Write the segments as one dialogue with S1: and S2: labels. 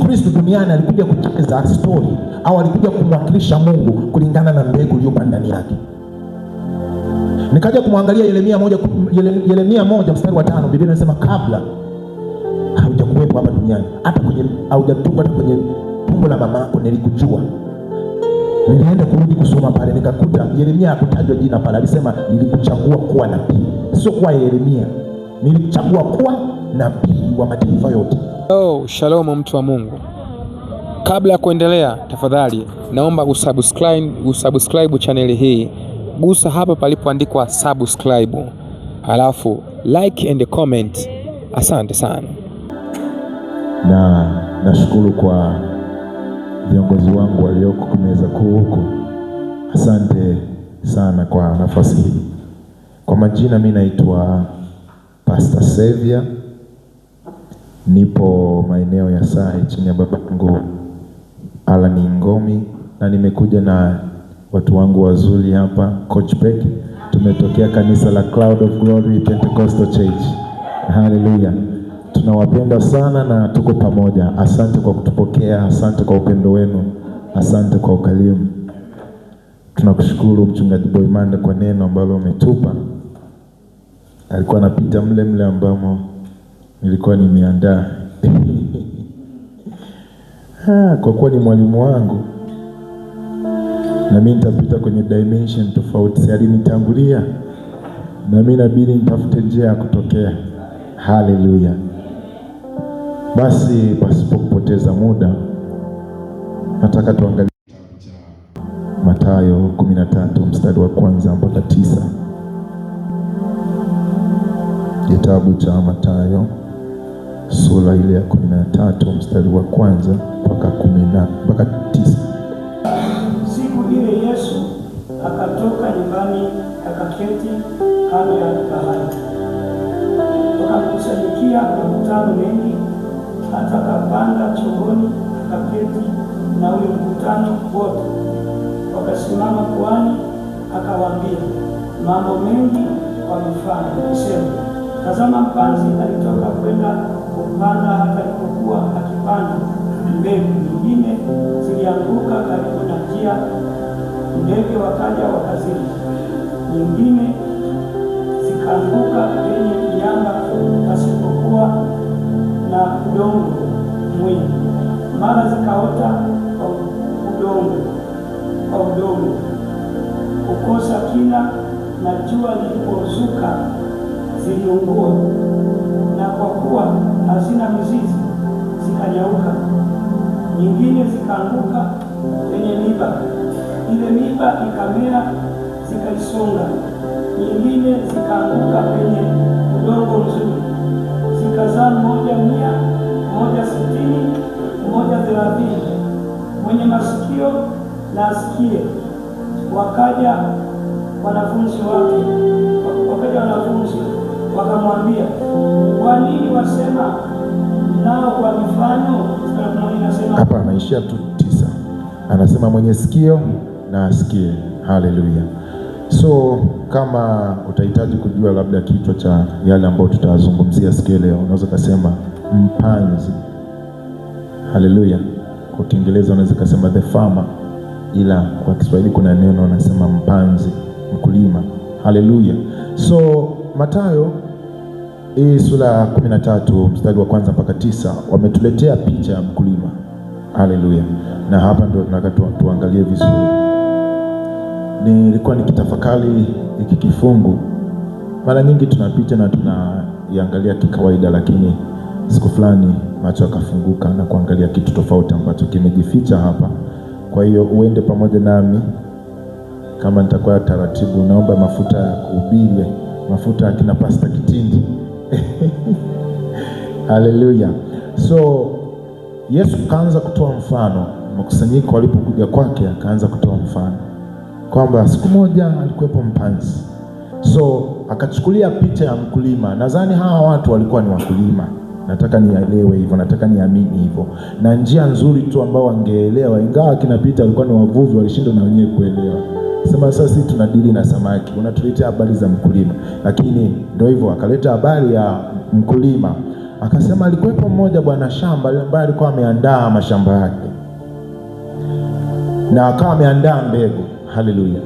S1: Kristo duniani alikuja kucheza story au alikuja kumwakilisha Mungu kulingana na mbegu iliyokuwa ndani yake. Nikaja kumwangalia Yeremia 1 mstari wa 5, Biblia inasema kabla haujakuwepo hapa duniani, hata kwenye haujatungwa hata kwenye tumbo la mamako nilikujua. Nilienda kurudi kusoma pale nikakuta Yeremia hakutajwa jina pale, alisema nilikuchagua kuwa nabii. Sio kwa Yeremia, nilikuchagua kuwa nabii wa mataifa yote.
S2: Oh, shalom mtu wa Mungu. Kabla ya kuendelea, tafadhali naomba usubscribe channel hii. Gusa hapa palipoandikwa subscribe, halafu like and comment. Asante sana.
S1: Na nashukuru kwa viongozi wangu walioko kumeza kuu huko. Asante sana kwa nafasi hii. Kwa majina mimi naitwa Pastor Xavier. Nipo maeneo ya Sahi chini ya babangu Alan Ngomi, na nimekuja na watu wangu wazuri hapa Coach Beck. Tumetokea kanisa la Cloud of Glory Pentecostal Church. Hallelujah. Tunawapenda sana na tuko pamoja. Asante kwa kutupokea, asante kwa upendo wenu, asante kwa ukarimu. Tunakushukuru Mchungaji Boimanda kwa neno ambalo umetupa. Alikuwa anapita mle mle ambamo nilikuwa nimeandaa. Kwa kuwa ni mwalimu wangu, na mimi nitapita kwenye dimension tofauti. Si alinitangulia, na mimi inabidi nitafute njia ya kutokea. Hallelujah. Basi pasipo kupoteza muda, nataka tuangalie Mathayo 13 mstari wa 1 mpaka 9. Kitabu cha Mathayo sura ile ya 13 mstari wa 1 mpaka 9.
S3: Siku ile Yesu akatoka nyumbani akaketi kando ya bahari. Wakakusanyikia makutano mengi, hata akapanda chomboni akaketi na ule mkutano wote. Wakasimama pwani, akawaambia mambo mengi kwa mifano, akisema, tazama, mpanzi alitoka kwenda kupanda. Hata alipokuwa akipanda, mbegu nyingine zilianguka karibu na njia, ndege wakaja wakazila. Nyingine zikaanguka penye miamba pasipokuwa na udongo mwingi, mara zikaota kwa udongo kukosa kina, na jua lilipozuka ziliungua, na kwa kuwa hazina mizizi zikanyauka. Nyingine zikaanguka penye miba, ile miba ikamea zikaisonga. Nyingine zikaanguka penye udongo mzuri, zikazaa 100, 160, 130. Mwenye masikio na asikie. Wakaja wanafunzi wakamwambia, kwa nini wasema nao kwa mifano?
S1: Hapa anaishia tu 9. Anasema mwenye sikio na asikie. Hallelujah. So kama utahitaji kujua labda kichwa cha yale ambayo tutazungumzia siku leo, unaweza kusema mpanzi. Hallelujah. Kwa Kiingereza unaweza kusema the farmer, ila kwa Kiswahili kuna neno wanasema mpanzi, mkulima. Hallelujah. So Mathayo hii sura 13 mstari wa 1 mpaka 9 wametuletea picha ya mkulima. Hallelujah. Na hapa ndio tunataka tuangalie vizuri. Nilikuwa nikitafakari hiki kifungu. Mara nyingi tunapita na tunaiangalia kikawaida, lakini siku fulani macho yakafunguka na kuangalia kitu tofauti ambacho kimejificha hapa. Kwa hiyo uende pamoja nami kama nitakuwa taratibu. Naomba mafuta ya kuhubiri, mafuta ya kina Pastor Kitindi. Hallelujah. So Yesu kaanza kutoa mfano. Makusanyiko walipokuja kwake akaanza kutoa mfano kwamba siku moja alikuwepo mpanzi. So akachukulia picha ya mkulima. Nadhani hawa watu walikuwa ni wakulima. Nataka nielewe hivyo, nataka niamini hivyo. Na njia nzuri tu ambao wangeelewa, ingawa kina Peter walikuwa ni wavuvi, walishindwa na wenyewe kuelewa. Sema sasa sisi tunadili na samaki, unatuletea habari za mkulima. Lakini ndio hivyo, akaleta habari ya mkulima. Akasema alikuwepo mmoja bwana shamba ambaye alikuwa ameandaa mashamba yake na akawa ameandaa mbegu. Haleluya.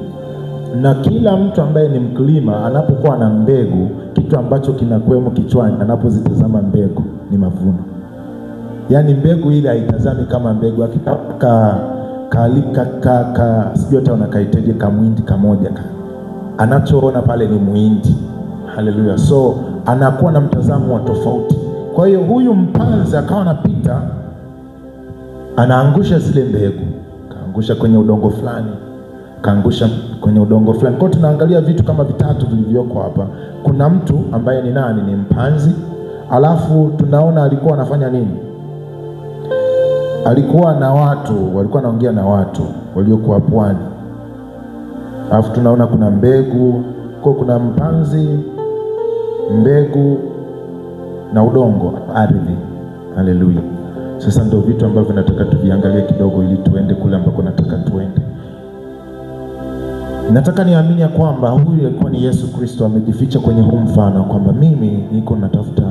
S1: Na kila mtu ambaye ni mkulima anapokuwa na mbegu, kitu ambacho kinakuwemo kichwani anapozitazama mbegu ni mavuno. Yaani mbegu ile haitazami kama mbegu, akitaka ka sijui hata unakaiteje kamwindi kamoja ka. Anachoona pale ni muhindi. Haleluya. So anakuwa na mtazamo wa tofauti. Kwa hiyo huyu mpanzi akawa anapita anaangusha zile mbegu, kaangusha kwenye udongo fulani, kaangusha kwenye udongo fulani. Kwa hiyo tunaangalia vitu kama vitatu vilivyoko hapa. Kuna mtu ambaye ni nani? Ni mpanzi. Alafu tunaona alikuwa anafanya nini? Alikuwa na watu, walikuwa anaongea na watu waliokuwa pwani. Alafu tunaona kuna mbegu, kwa kuna mpanzi, mbegu na udongo, ardhi. Haleluya. Sasa ndio vitu ambavyo nataka tuviangalie kidogo ili tuende kule ambako nataka tuende. Nataka niamini ya kwamba huyu alikuwa ni Yesu Kristo amejificha kwenye huu mfano kwamba mimi niko natafuta,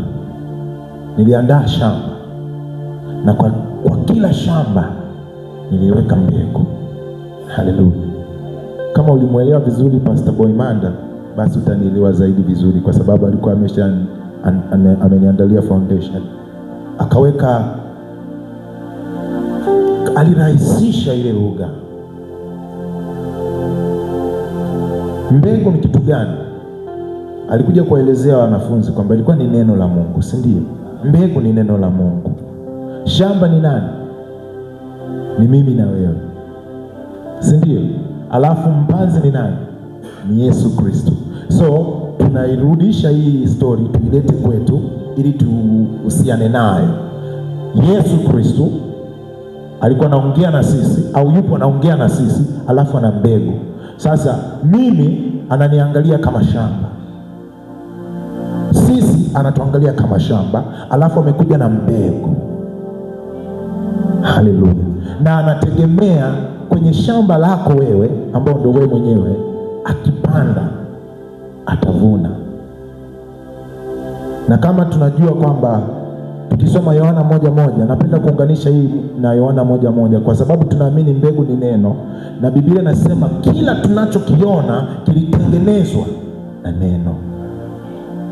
S1: niliandaa shamba na kwa kila shamba niliweka mbegu. Haleluya. Kama ulimuelewa vizuri Pastor Boy Manda, basi utanielewa zaidi vizuri, kwa sababu alikuwa amesha ameniandalia foundation. Akaweka, alirahisisha ile lugha. Mbegu ni kitu gani? Alikuja kuelezea wanafunzi kwamba ilikuwa ni neno la Mungu, si ndio? Mbegu ni neno la Mungu. Shamba ni nani? Ni mimi na wewe, si ndio? Alafu mpanzi ni nani? Ni Yesu Kristo. So tunairudisha hii story tuilete kwetu ili tuhusiane nayo. Yesu Kristo alikuwa anaongea na sisi, au yupo anaongea na sisi, alafu ana mbegu. Sasa mimi ananiangalia kama shamba, sisi anatuangalia kama shamba, alafu amekuja na mbegu. Haleluya. Na anategemea kwenye shamba lako wewe, ambao ndio wewe mwenyewe, akipanda atavuna. Na kama tunajua kwamba tukisoma Yohana 1:1, napenda kuunganisha hii na Yohana 1:1 kwa sababu tunaamini mbegu ni neno, na Biblia inasema kila tunachokiona kilitengenezwa na neno.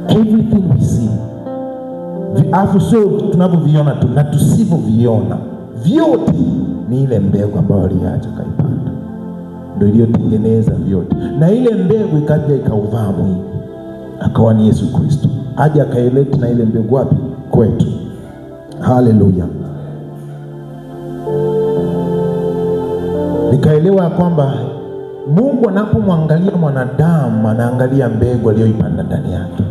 S1: Everything we see, afu sio tunavyoviona tu na tusivyoviona, vyote ni ile mbegu ambayo aliacha kaipanda, ndio iliyotengeneza vyote. Na ile mbegu ikaja ikauvaa mwili, akawa ni Yesu Kristo. Aje akaileta na ile mbegu wapi? Kwetu. Haleluya. Nikaelewa kwamba Mungu anapomwangalia mwanadamu anaangalia mbegu aliyoipanda ndani yake.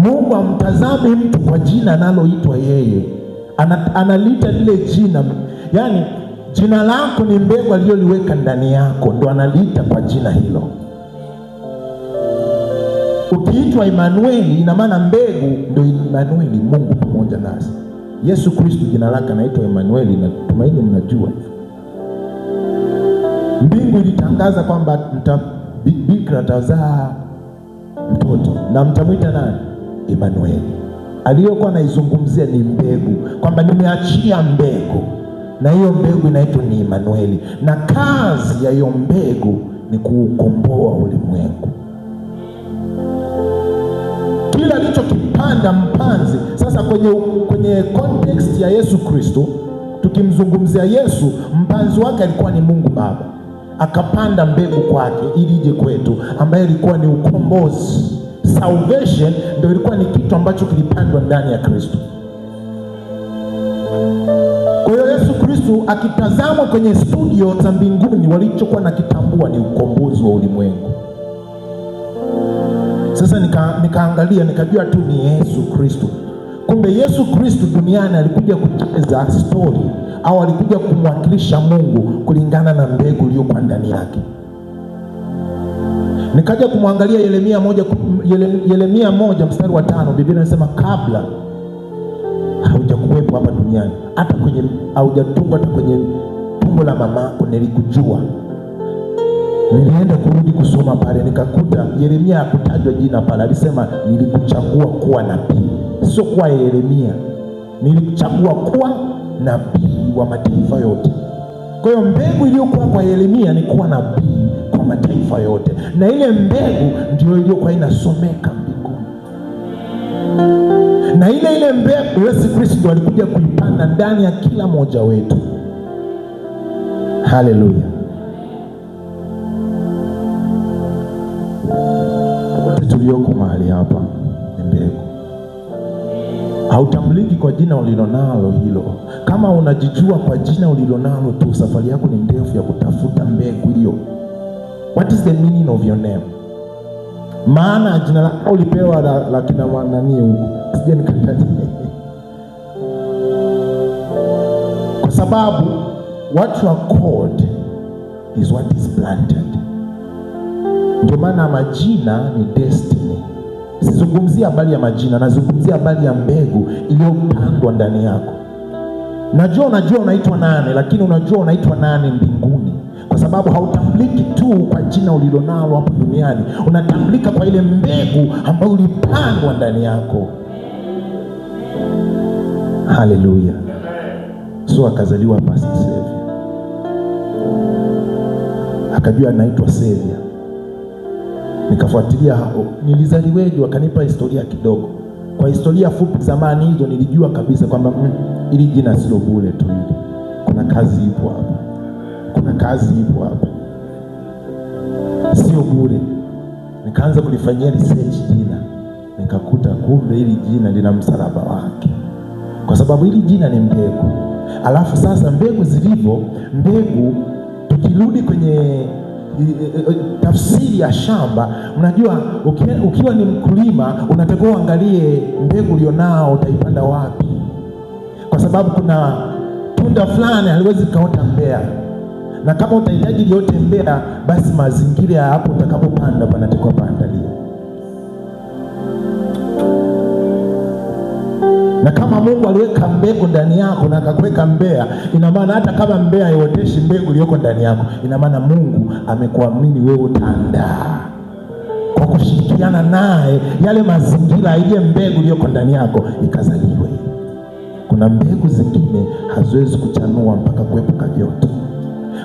S1: Mungu amtazame mtu kwa jina analoitwa yeye. Analita lile jina. Yaani jina lako ni mbegu aliyoliweka ndani yako, ndo analita kwa jina hilo. Ukiitwa Emmanuel, ina maana mbegu ndio Emmanuel, Mungu pamoja nasi. Yesu Kristo jina lake anaitwa Emmanuel, na tumaini mnajua. Mbingu ilitangaza kwamba bikira atazaa mtoto na mtamuita nani? Emmanuel. Aliyokuwa anaizungumzia ni mbegu, kwamba nimeachia mbegu na hiyo mbegu inaitwa ni Emmanuel, na kazi ya hiyo mbegu ni kuukomboa ulimwengu. Kila alichokipanda mpanzi. Sasa kwenye context ya Yesu Kristo, tukimzungumzia Yesu, mpanzi wake alikuwa ni Mungu Baba. Akapanda mbegu kwake ili ije kwetu, ambaye ilikuwa ni ukombozi. Salvation ndio ilikuwa ni kitu ambacho kilipandwa ndani ya Kristo. Kwa hiyo Yesu Kristo akitazamwa kwenye studio za mbinguni, walichokuwa nakitambua ni ukombozi wa ulimwengu. Sasa nikaangalia nikajua tu ni Yesu Kristo. Kumbe Yesu Kristo duniani alikuja kucheza story, au alikuja kumwakilisha Mungu kulingana na mbegu iliyokuwa ndani yake. Nikaja kumwangalia Yeremia 1 mstari wa 5, Biblia inasema kabla haujakuwepo hapa duniani, hata kwenye haujatungwa hata kwenye tumbo la mamako nilikujua. Nilienda kurudi kusoma pale nikakuta Yeremia hakutajwa jina pale, alisema nilikuchagua kuwa nabii. sio kuwa Yeremia, nilikuchagua kuwa nabii wa mataifa yote. Kwa hiyo mbegu iliyokuwa kwa Yeremia ni kuwa nabii kwa mataifa yote, na ile mbegu ndio iliyokuwa inasomeka mbinguni, na ile ile mbegu Yesu Kristo alikuja kuipanda ndani ya kila mmoja wetu. Haleluya! Wote tulioko mahali hapa ni mbegu. Hautambuliki kwa jina ulilonalo hilo. Kama unajijua kwa jina ulilonalo tu, safari yako ni ndefu ya kutafuta mbegu hiyo. What is the meaning of your name? Maana jina lako ulipewa la kina nani huko, sije nikataje. Kwa sababu what you are called is what is planted. Ndio maana majina ni destiny. Sizungumzia habari ya majina, nazungumzia habari ya mbegu iliyopandwa ndani yako. Najua unajua unaitwa nani, lakini unajua unaitwa nani mbinguni, kwa sababu hautambuliki tu kwa jina ulilonalo hapo duniani, unatambulika kwa ile mbegu ambayo ulipandwa ndani yako. Haleluya! So akazaliwa Pastor Savior, akajua anaitwa Savior. Nikafuatilia nilizaliweje, wakanipa historia kidogo. Kwa historia fupi zamani hizo nilijua kabisa kwamba ili jina sio bure tu, hili kuna kazi ipo hapa, kuna kazi ipo hapa, sio bure. Nikaanza kulifanyia research jina, nikakuta kumbe hili jina lina msalaba wake, kwa sababu hili jina ni mbegu. Alafu sasa mbegu zilivyo mbegu, tukirudi kwenye tafsiri ya shamba, mnajua ukiwa ni mkulima unatakiwa uangalie mbegu ulionao utaipanda wapi, kwa sababu kuna tunda fulani haliwezi kaota Mbeya, na kama utahitaji liote Mbeya, basi mazingira ya hapo utakapopanda panatakiwa paandaliwe. Na kama Mungu aliweka mbegu ndani yako na akakuweka Mbeya, ina maana hata kama Mbeya haioteshi mbegu iliyoko ndani yako, ina maana Mungu amekuamini wewe utaandaa kwa kushirikiana naye yale mazingira, ile mbegu iliyoko ndani yako ikazaliwe. Kuna mbegu zingine haziwezi kuchanua mpaka kuwepo kajoto.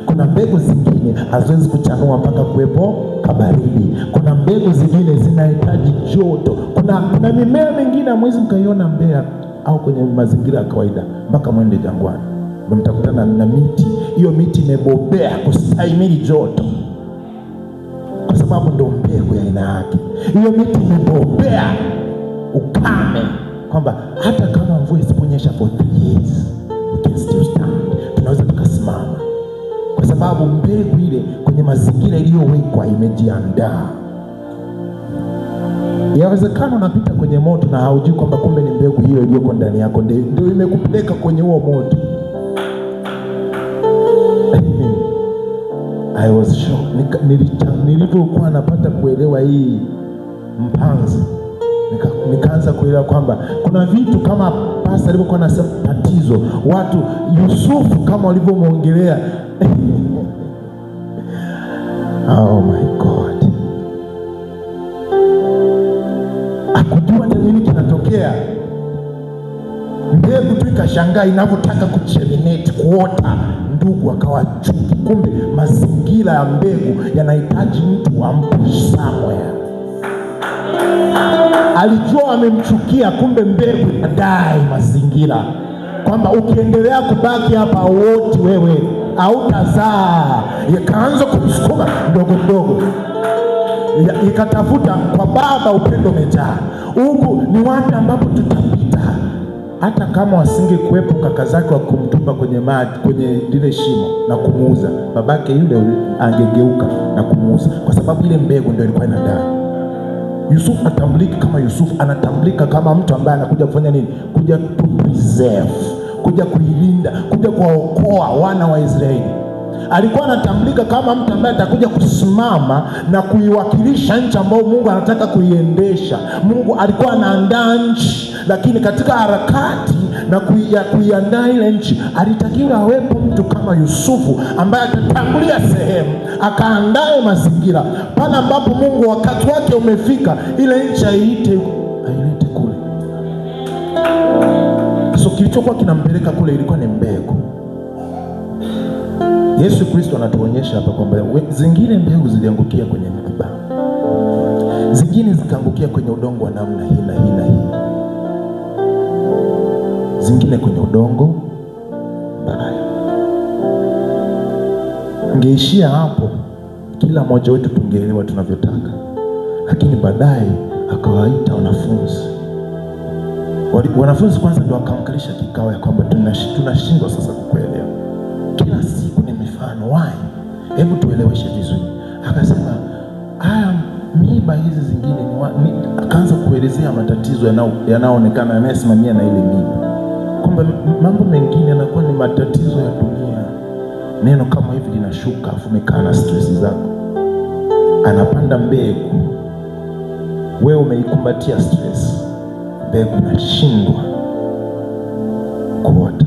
S1: Kuna mbegu zingine haziwezi kuchanua mpaka kuwepo kabaridi. Kuna mbegu zingine zinahitaji joto. Kuna mimea mingine hamwezi mkaiona Mbeya au kwenye mazingira ya kawaida mpaka mwende jangwani, ndio mtakutana na miti. Hiyo miti imebobea kustahimili joto, kwa sababu ndio mbegu ya aina yake. Hiyo miti imebobea ukame, kwamba hata kama mvua isiponyesha for 3 years we can still stand, tunaweza tukasimama, kwa sababu mbegu ile kwenye mazingira iliyowekwa imejiandaa. Yawezekana unapita kwenye moto na haujui kwamba kumbe ni mbegu hiyo iliyoko ndani yako ndio imekupeleka kwenye huo moto. I was shocked. Nilipokuwa napata kuelewa hii mpanzi, nikaanza kuelewa kwamba kuna vitu kama pastor alivyokuwa anasema tatizo watu Yusufu kama walivyomuongelea. Oh my God, hakujua hata nini kinatokea. Mbegu tu ikashangaa inavyotaka kucheminate, kuota, ndugu akawa chuki. Kumbe mazingira ya mbegu yanahitaji mtu ampush somewhere. Alijua amemchukia, kumbe mbegu inadai mazingira, kwamba ukiendelea kubaki hapa wote wewe hautazaa. Ikaanza kumsukuma ndogo ndogo, ikatafuta kwa baba upendo umejaa. Huku ni wapi ambapo tutapita? Hata kama wasingekuwepo kaka zake wa kumtupa kwenye maji, kwenye lile shimo na kumuuza, babake yule angegeuka na kumuuza, kwa sababu ile mbegu ndio ilikuwa inadai. Yusufu atambuliki kama Yusufu, anatambulika kama mtu ambaye anakuja kufanya nini? Kuja to preserve, kuja kuilinda, kuja kuwaokoa wana wa Israeli. Alikuwa anatambulika kama mtu ambaye atakuja kusimama na kuiwakilisha nchi ambayo Mungu anataka kuiendesha. Mungu alikuwa anaandaa nchi, lakini katika harakati na kuiandaa ile nchi alitakiwa awepo mtu kama Yusufu ambaye atatangulia sehemu, akaandae mazingira pale ambapo Mungu wakati wake umefika, ile nchi ailete kule. So kilichokuwa kinampeleka kule ilikuwa ni mbegu. Yesu Kristo anatuonyesha hapa kwamba zingine mbegu ziliangukia kwenye miiba, zingine zikaangukia kwenye udongo wa namna hii na hii na hii, zingine kwenye udongo mbaya. Angeishia hapo, kila mmoja wetu tungeelewa tunavyotaka. Lakini baadaye akawaita wanafunzi. Wanafunzi kwanza ndio wakamkalisha kikao ya kwamba tunashindwa sasa kukuelewa. Kila siku ni mifano, why? Hebu tueleweshe vizuri. Akasema haya miiba hizi zingine ni akaanza kuelezea matatizo yanayoonekana yanayosimamia na ile miiba, kwamba mambo mengine yanakuwa ni matatizo ya dunia. Neno kama hivi linashuka, afu umekaa na stress zako. Anapanda mbegu, wewe umeikumbatia stress, mbegu inashindwa kuota.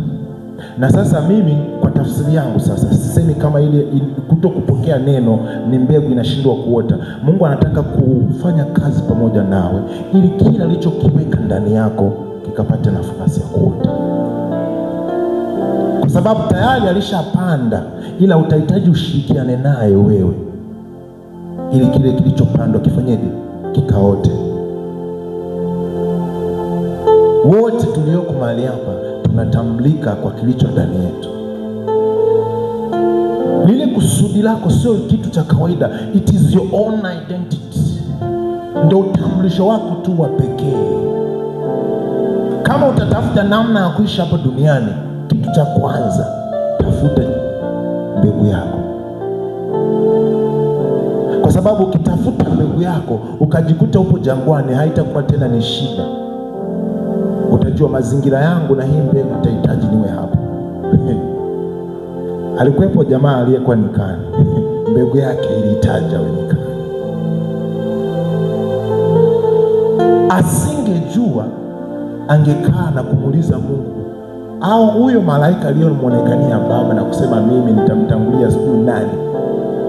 S1: Na sasa mimi kwa tafsiri yangu sasa, sisemi kama ile kutokupokea neno ni mbegu inashindwa kuota. Mungu anataka kufanya kazi pamoja nawe ili kila alichokiweka ndani yako kikapate nafasi ya kuota. Kwa sababu tayari alishapanda, ila utahitaji ushirikiane naye wewe ili kile kilichopandwa kifanyeje? Kikaote. Wote tulioko mahali hapa tunatambulika kwa kilicho ndani yetu. Lile kusudi lako sio kitu cha kawaida. It is your own identity. Ndio utambulisho wako tu wa pekee. Kama utatafuta namna ya kuishi hapa duniani, kitu cha kwanza tafuta mbegu yako. Kwa sababu ukitafuta mbegu yako ukajikuta upo jangwani, haitakuwa tena ni shida. Utajua mazingira yangu na hii mbegu itahitaji niwe hapa. Alikuwepo jamaa aliyekuwa nyikani. Mbegu yake ilihitaji awe nyikani. Asingejua angekaa na kumuuliza Mungu au huyo malaika aliyemuonekania baba na kusema mimi nitamtangulia sijui nani.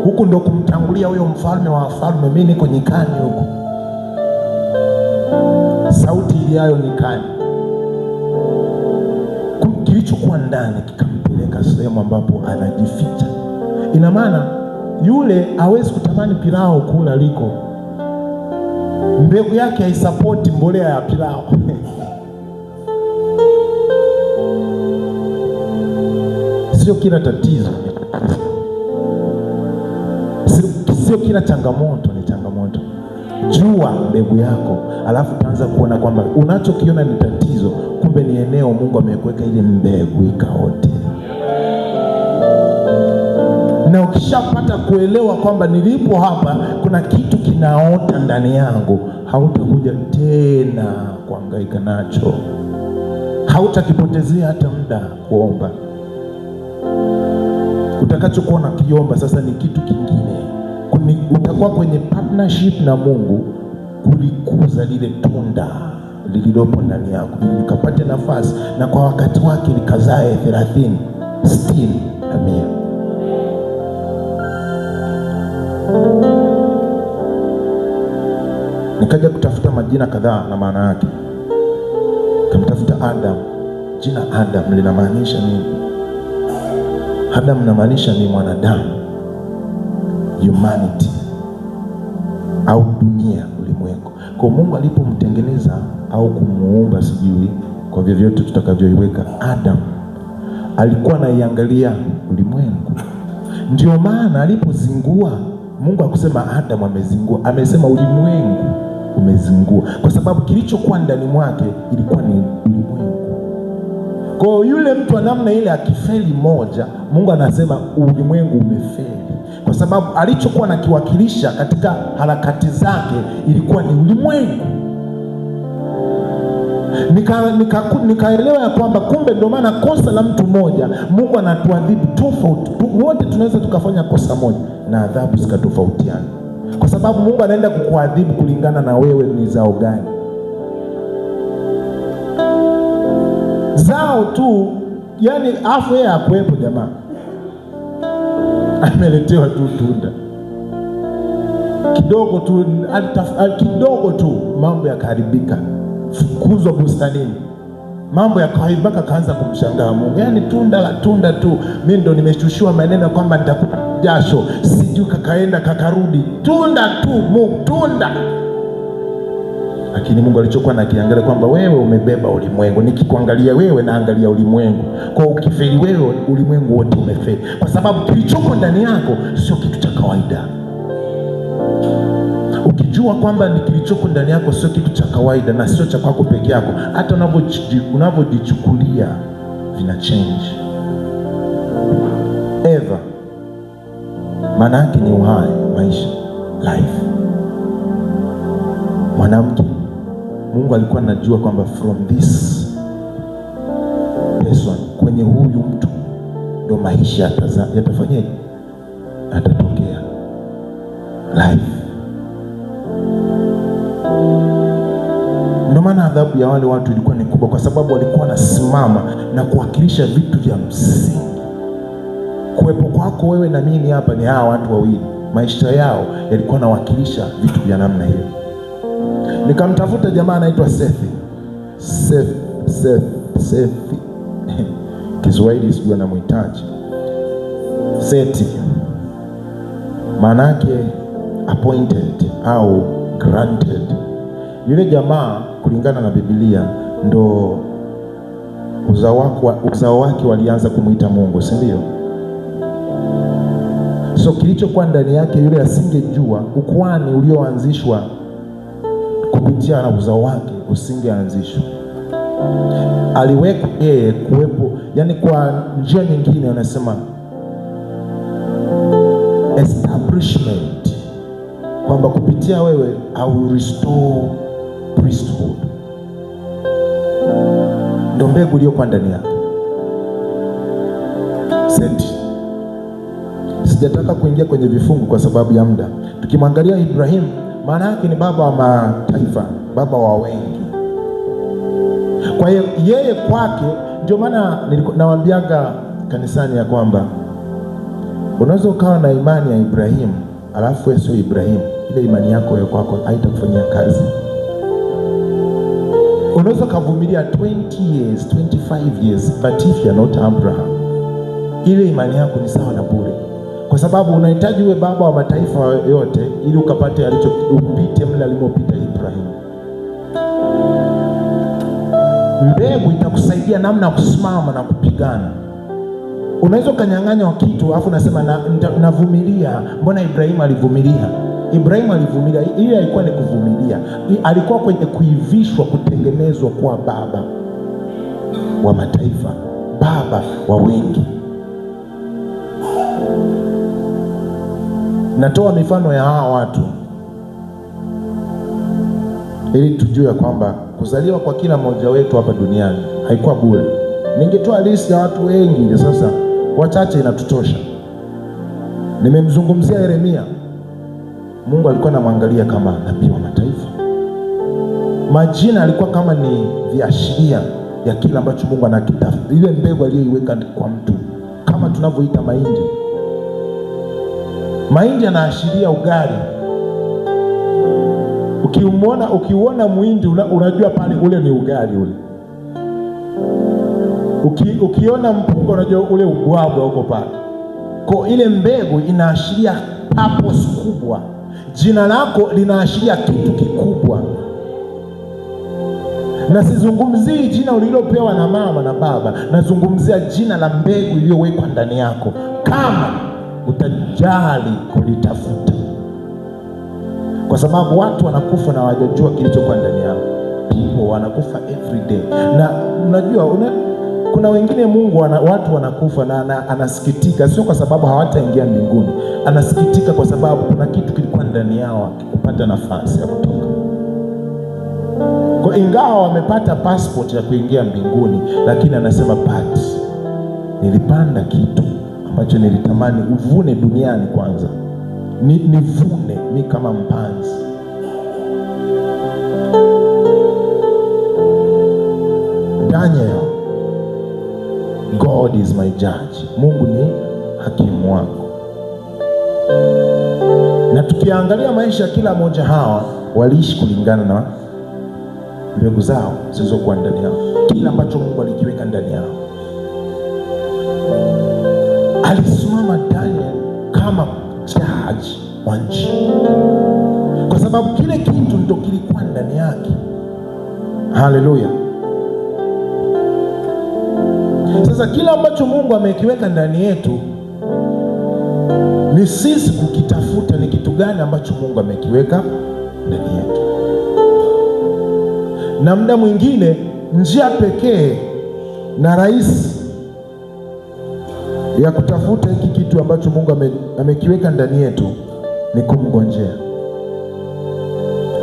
S1: Huku ndo kumtangulia huyo mfalme wa wafalme, mimi niko nyikani huku. Sauti iliayo nyikani. Kilichokuwa ndani kikampeleka sehemu ambapo anajificha. Ina maana yule hawezi kutamani pilau kula liko. Mbegu yake haisapoti mbolea ya pilau. Sio kila tatizo, sio kila changamoto ni changamoto. Jua mbegu yako, alafu utaanza kuona kwamba unachokiona ni tatizo, kumbe ni eneo Mungu amekuweka ile mbegu ikaote. Na ukishapata kuelewa kwamba nilipo hapa kuna kitu kinaota ndani yangu, hautakuja tena kuhangaika nacho. Hautakipotezea hata muda kuomba. Utakachokuwa unakiomba sasa ni kitu kingine. Utakuwa kwenye partnership na Mungu kulikuza lile tunda lililopo ndani yako ili likapate nafasi na kwa wakati wake likazae 30, 60 na 100. Nikaja kutafuta majina kadhaa na maana yake. Kamtafuta Adam. Jina Adam linamaanisha nini? Adam linamaanisha ni mwanadamu, humanity au dunia, ulimwengu. Kwa Mungu alipomtengeneza au kumuumba, sijui kwa vyovyote tutakavyoiweka, Adam alikuwa anaiangalia ulimwengu. Ndio maana alipozingua, Mungu hakusema Adam amezingua, amesema ulimwengu umezingua, kwa sababu kilichokuwa ndani mwake ilikuwa ni ulimwengu. Kwa yule mtu wa namna ile akifeli moja, Mungu anasema ulimwengu umefeli, kwa sababu alichokuwa anakiwakilisha katika harakati zake ilikuwa ni ulimwengu. Nikaelewa ya kwamba kumbe ndio maana kosa la mtu mmoja Mungu anatuadhibu tofauti. Wote tunaweza tukafanya kosa moja na adhabu zikatofautiana, kwa sababu Mungu anaenda kukuadhibu kulingana na wewe ni zao gani. Zao tu, yani afu yeye hakuwepo jamaa, ameletewa tu tunda kidogo tu, kidogo tu mambo yakaharibika, fukuzwa bustanini. Mambo ya kawaida mpaka kaanza kumshangaa Mungu. Yaani tunda la tunda tu, mimi ndo nimeshushiwa maneno kwamba nitakupa jasho, sijui kakaenda kakarudi, tunda tu Mungu, tunda. Lakini Mungu alichokuwa anakiangalia kwamba wewe umebeba ulimwengu, nikikuangalia wewe naangalia ulimwengu. Kwa ukifeli wewe, ulimwengu wote umefeli, kwa sababu kilichoko ndani yako sio kitu cha kawaida. Ukijua kwamba ni kilichoko ndani yako sio kitu cha kawaida na sio cha kwako peke yako, hata unavyojichukulia vina change. Eva maana yake ni uhai, maisha, life. Mwanamke, Mungu alikuwa anajua kwamba from this person, kwenye huyu mtu ndo maisha yatafanyaje, yatatokea life. Ndio maana adhabu ya wale watu ilikuwa ni kubwa, kwa sababu walikuwa wanasimama na kuwakilisha vitu vya msingi. Kuwepo kwako wewe na mimi hapa ni hawa watu wawili, maisha yao yalikuwa yanawakilisha vitu vya namna hiyo. Nikamtafuta jamaa anaitwa Sethi. Sethi. Kiswahili sijui anamuhitaji. Seti. Maana yake appointed au granted. Yule jamaa kulingana na Biblia ndo uzao wake walianza kumuita Mungu, si ndio? So kilichokuwa ndani yake yule asingejua, ukwani ulioanzishwa kupitia na uzao wake usingeanzishwa. Aliwekwa yeye kuwepo, yani kwa njia nyingine wanasema establishment, kwamba kupitia wewe I will restore priesthood. Ndio mbegu iliyokuwa ndani yake Seti. Sijataka kuingia kwenye vifungu kwa sababu ya muda. Tukimwangalia Ibrahim, maana yake ni baba wa mataifa, baba wa wengi. Kwa hiyo yeye kwake, ndio maana nawaambiaga kanisani ya kwamba unaweza ukawa na imani ya Ibrahim alafu wewe sio Ibrahim, ile imani yako wewe kwako haitakufanyia kazi. Unaweza kuvumilia 20 years, 25 years, but if you are not Abraham, ile imani yako ni sawa na bure. Kwa sababu unahitaji uwe baba wa mataifa yote ili ukapate alicho, upite mle alimopita Ibrahim. Mbegu itakusaidia namna ya kusimama na kupigana. Unaweza ukanyang'anywa kitu alafu unasema navumilia, mbona Ibrahim alivumilia? Ibrahim alivumilia, ile alikuwa ni kuvumilia. Alikuwa kwenye kuivishwa, kutengenezwa kuwa baba wa mataifa, baba wa wengi. Natoa mifano ya hawa watu ili tujue kwamba kuzaliwa kwa kila mmoja wetu hapa duniani haikuwa bure. Ningetoa list ya watu wengi, sasa wachache inatutosha. Nimemzungumzia Yeremia. Mungu alikuwa anamwangalia kama nabii wa mataifa. Majina alikuwa kama ni viashiria ya kile ambacho Mungu anakitafuta, ile mbegu aliyoiweka kwa mtu, kama tunavyoita mahindi. Mahindi yanaashiria ugali. Ukiuona muhindi unajua pale ule ni ugali ule. Ukiona mpunga unajua ule ubwabwa huko pale. Kwa ile mbegu inaashiria purpose kubwa. Jina lako linaashiria kitu kikubwa. Na sizungumzii jina ulilopewa na mama na baba, nazungumzia jina la mbegu iliyowekwa ndani yako, kama utajali kulitafuta. Kwa sababu watu wanakufa na hawajajua kilichokuwa ndani yao. People wanakufa every day. Na unajua kuna wengine Mungu watu wanakufa na anasikitika, sio kwa sababu hawataingia mbinguni. Anasikitika kwa sababu kuna kitu kilikuwa ndani yao hakikupata nafasi ya kutoka. Kwa ingawa wamepata passport ya kuingia mbinguni, lakini anasema but nilipanda kitu ambacho nilitamani uvune duniani kwanza. Nivune mi kama mpanzi. Daniel, God is my judge. Mungu ni hakimu wangu. Na tukiangalia maisha kila mmoja hawa waliishi kulingana na Mbegu zao zilizokuwa ndani yao, kila ambacho Mungu alikiweka ndani yao. Alisimama Daniel kama jaji wa nchi, kwa sababu kile kitu ndio kilikuwa ndani yake. Haleluya. Sasa kila ambacho Mungu amekiweka ndani yetu ni sisi kukitafuta, ni kitu gani ambacho Mungu amekiweka ndani yetu. Na muda mwingine njia pekee na rahisi ya kutafuta hiki kitu ambacho Mungu amekiweka ndani yetu ni kumgonjea.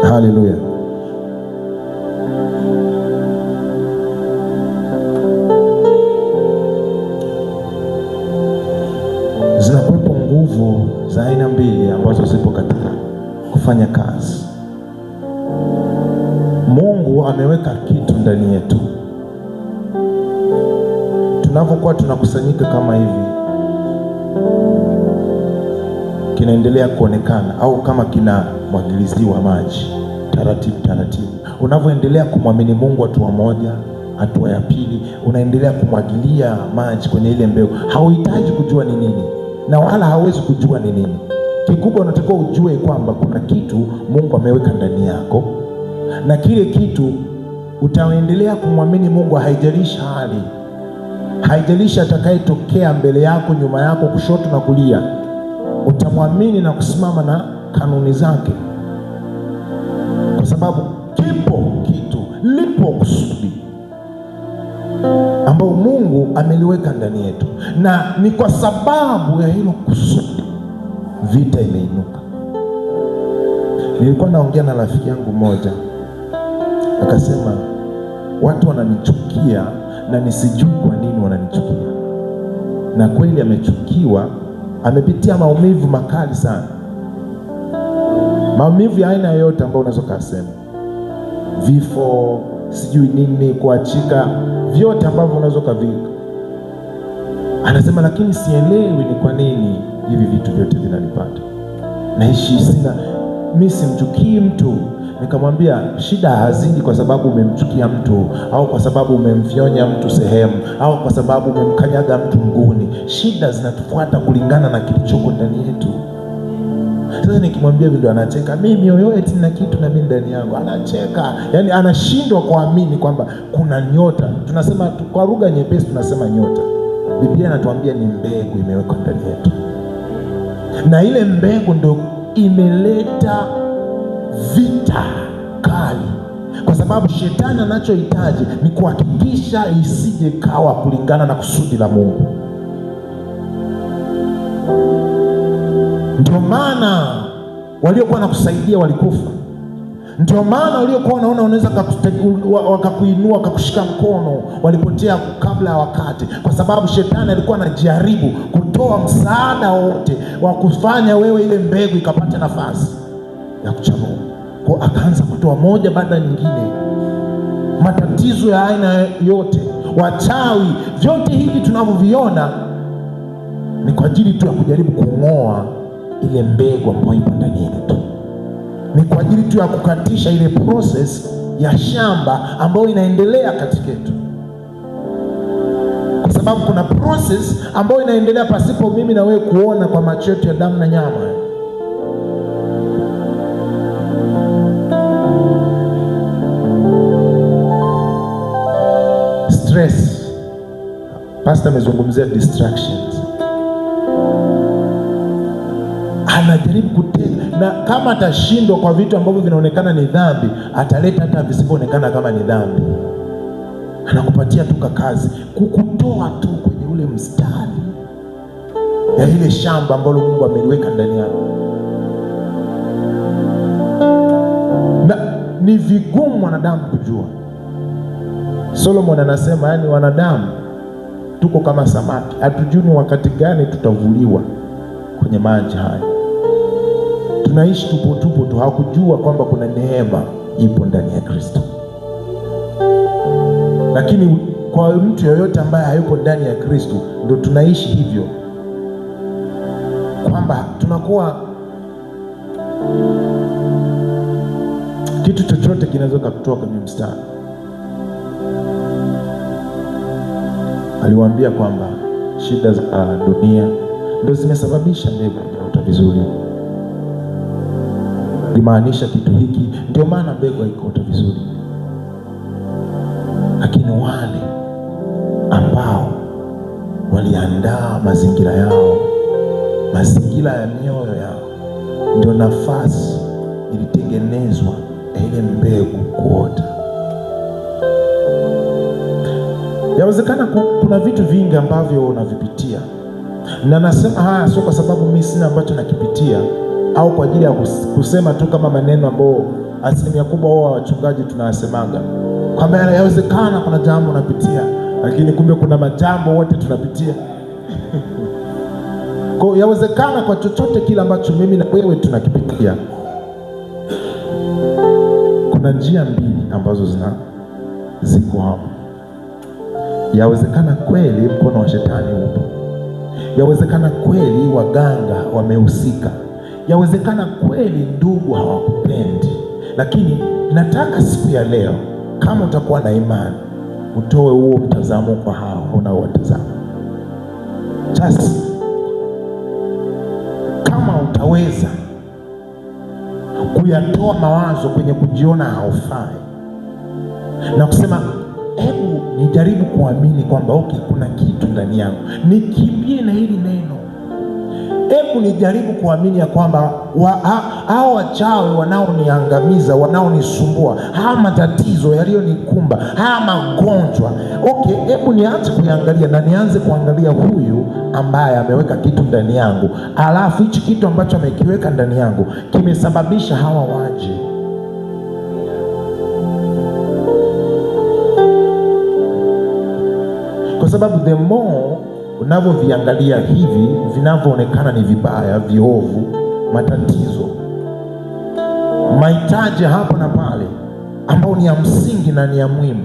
S1: Haleluya. Zinakuwepo nguvu za aina mbili ambazo zipo katika kufanya kazi. Mungu ameweka kitu ndani yetu. Tunapokuwa tunakusanyika kama hivi, kinaendelea kuonekana au kama kinamwagiliziwa maji taratibu taratibu. Unavyoendelea kumwamini Mungu hatua moja, hatua ya pili, unaendelea kumwagilia maji kwenye ile mbegu. Hauhitaji kujua ni nini na wala hauwezi kujua ni nini. Kikubwa unatakiwa ujue kwamba kuna kitu Mungu ameweka ndani yako, na kile kitu utaendelea kumwamini Mungu, haijalishi hali, haijalishi atakayetokea mbele yako, nyuma yako, kushoto na kulia. Utamwamini na kusimama na kanuni zake, kwa sababu kipo kitu, lipo kusudi ambao Mungu ameliweka ndani yetu, na ni kwa sababu ya hilo kusudi vita imeinuka. Nilikuwa naongea na rafiki yangu mmoja, akasema watu wananichukia na nisijui kwa nini wananichukia. Na kweli amechukiwa, amepitia maumivu makali sana, maumivu ya aina yoyote ambayo unaweza kusema, vifo, sijui nini, kuachika, vyote ambavyo unaweza kavika. Anasema lakini sielewi ni kwa nini hivi vitu vyote vinanipata, naishi sina, mimi simchukii mtu. Nikamwambia shida haziji kwa sababu umemchukia mtu au kwa sababu umemfyonya mtu sehemu au kwa sababu umemkanyaga mtu mguuni. Shida zinatufuata kulingana na kilichoko ndani yetu. Sasa nikimwambia vile anacheka, mimi yoyo eti nina kitu na mimi ndani yangu. Anacheka, yani anashindwa kuamini kwamba kuna nyota. Tunasema kwa lugha nyepesi tunasema nyota. Biblia inatuambia ni mbegu imewekwa ndani yetu, na ile mbegu ndio imeleta vita kali, kwa sababu shetani anachohitaji ni kuhakikisha isije kawa kulingana na kusudi la Mungu. Ndio maana waliokuwa nakusaidia walikufa. Ndio maana waliokuwa wanaona unaweza wakakuinua wakakushika mkono walipotea kabla ya wakati, kwa sababu shetani alikuwa anajaribu kutoa msaada wote wa kufanya wewe ile mbegu ikapata nafasi ya kuchanua. Kwa akaanza kutoa moja baada nyingine, matatizo ya aina yote, wachawi, vyote hivi tunavyoviona ni kwa ajili tu ya kujaribu kung'oa ile mbegu ambayo ipo ndani yetu. Ni kwa ajili tu ya kukatisha ile process ya shamba ambayo inaendelea katika yetu, kwa sababu kuna process ambayo inaendelea pasipo mimi na wewe kuona kwa macho yetu ya damu na nyama. Stress. Pastor amezungumzia distractions. Anajaribu kutenda, na kama atashindwa kwa vitu ambavyo vinaonekana ni dhambi, ataleta hata visivyoonekana kama ni dhambi. Anakupatia tu kazi, kukutoa tu kwenye ule mstari ya ile shamba ambalo Mungu ameliweka ndani yako. Na ni vigumu wanadamu kujua. Solomon anasema yani wanadamu tuko kama samaki, hatujui ni wakati gani tutavuliwa kwenye maji haya. Tunaishi tupo tupo tu, hakujua kwamba kuna neema ipo ndani ya Kristo. Lakini kwa mtu yoyote ambaye hayuko ndani ya Kristo, ndio tunaishi hivyo, kwamba tunakuwa Kitu chochote kinaweza kukutoa kwenye mstari. Aliwaambia kwamba shida za dunia ndio zimesababisha mbegu haijaota vizuri. Limaanisha kitu hiki, ndio maana mbegu haikuota vizuri. Lakini wale ambao waliandaa mazingira yao, mazingira ya mioyo yao, ndio nafasi ilitengenezwa ile mbegu kuota. Yawezekana kuna vitu vingi ambavyo unavipitia, na nasema haya sio kwa sababu mimi sina ambacho nakipitia au kwa ajili ya kusema tu kama maneno ambayo asilimia kubwa wao wachungaji tunayasemaga kwamba yawezekana kuna jambo unapitia, lakini kumbe kuna majambo wote tunapitia. Kwa yawezekana kwa chochote kile ambacho mimi na wewe tunakipitia, kuna njia mbili ambazo ziko hapo. Yawezekana kweli mkono wa shetani upo, yawezekana kweli waganga wamehusika, yawezekana kweli ndugu hawakupendi, lakini nataka siku ya leo kama utakuwa na imani utoe huo mtazamo kwa hao unaowatazama. Just kama utaweza kuyatoa mawazo kwenye kujiona haufai na kusema hebu nijaribu kuamini kwamba okay, kuna kitu ndani yangu, nikimbie na hili neno. Hebu nijaribu kuamini ya kwamba hao wachawi wanaoniangamiza, wanaonisumbua, haya matatizo yaliyonikumba, haya magonjwa, okay, hebu nianze kuangalia na nianze kuangalia huyu ambaye ameweka kitu ndani yangu, alafu hichi kitu ambacho amekiweka ndani yangu kimesababisha hawa waje. Kwa sababu the more unavyoviangalia hivi vinavyoonekana ni vibaya, viovu, matatizo, mahitaji hapa na pale ambao ni ya msingi na ni ya muhimu,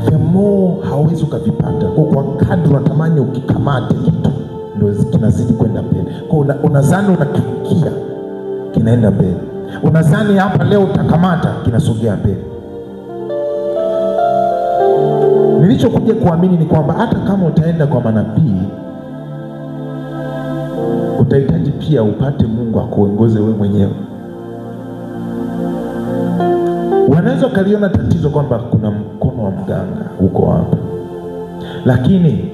S1: the more hauwezi ukavipata. Kwa kadri unatamani ukikamate kitu ndio kinazidi kwenda mbele. Kwa unazani unakifikia, kinaenda mbele. Unazani hapa leo utakamata, kinasogea mbele. Nilichokuja kuamini ni kwamba hata kama utaenda kwa manabii, utahitaji pia upate Mungu akuongoze wewe mwenyewe. Wanaweza kaliona tatizo kwamba kuna mkono wa mganga huko hapa, lakini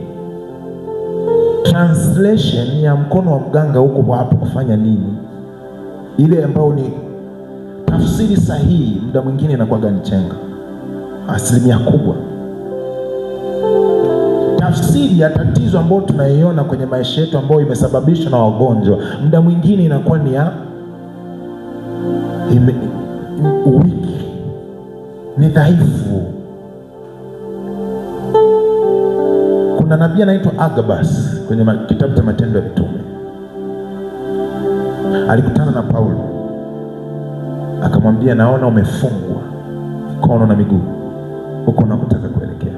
S1: translation ya mkono wa mganga huko hapo kufanya nini, ile ambayo ni tafsiri sahihi, muda mwingine inakuwa ni chenga asilimia kubwa. Tafsiri ya tatizo ambayo tunaiona kwenye maisha yetu ambayo imesababishwa na wagonjwa, muda mwingine inakuwa ni ya wiki, ni dhaifu. Kuna nabii anaitwa Agabus kwenye kitabu cha Matendo ya Mitume. Alikutana na Paulo akamwambia, naona umefungwa mikono na miguu huko unakotaka kuelekea.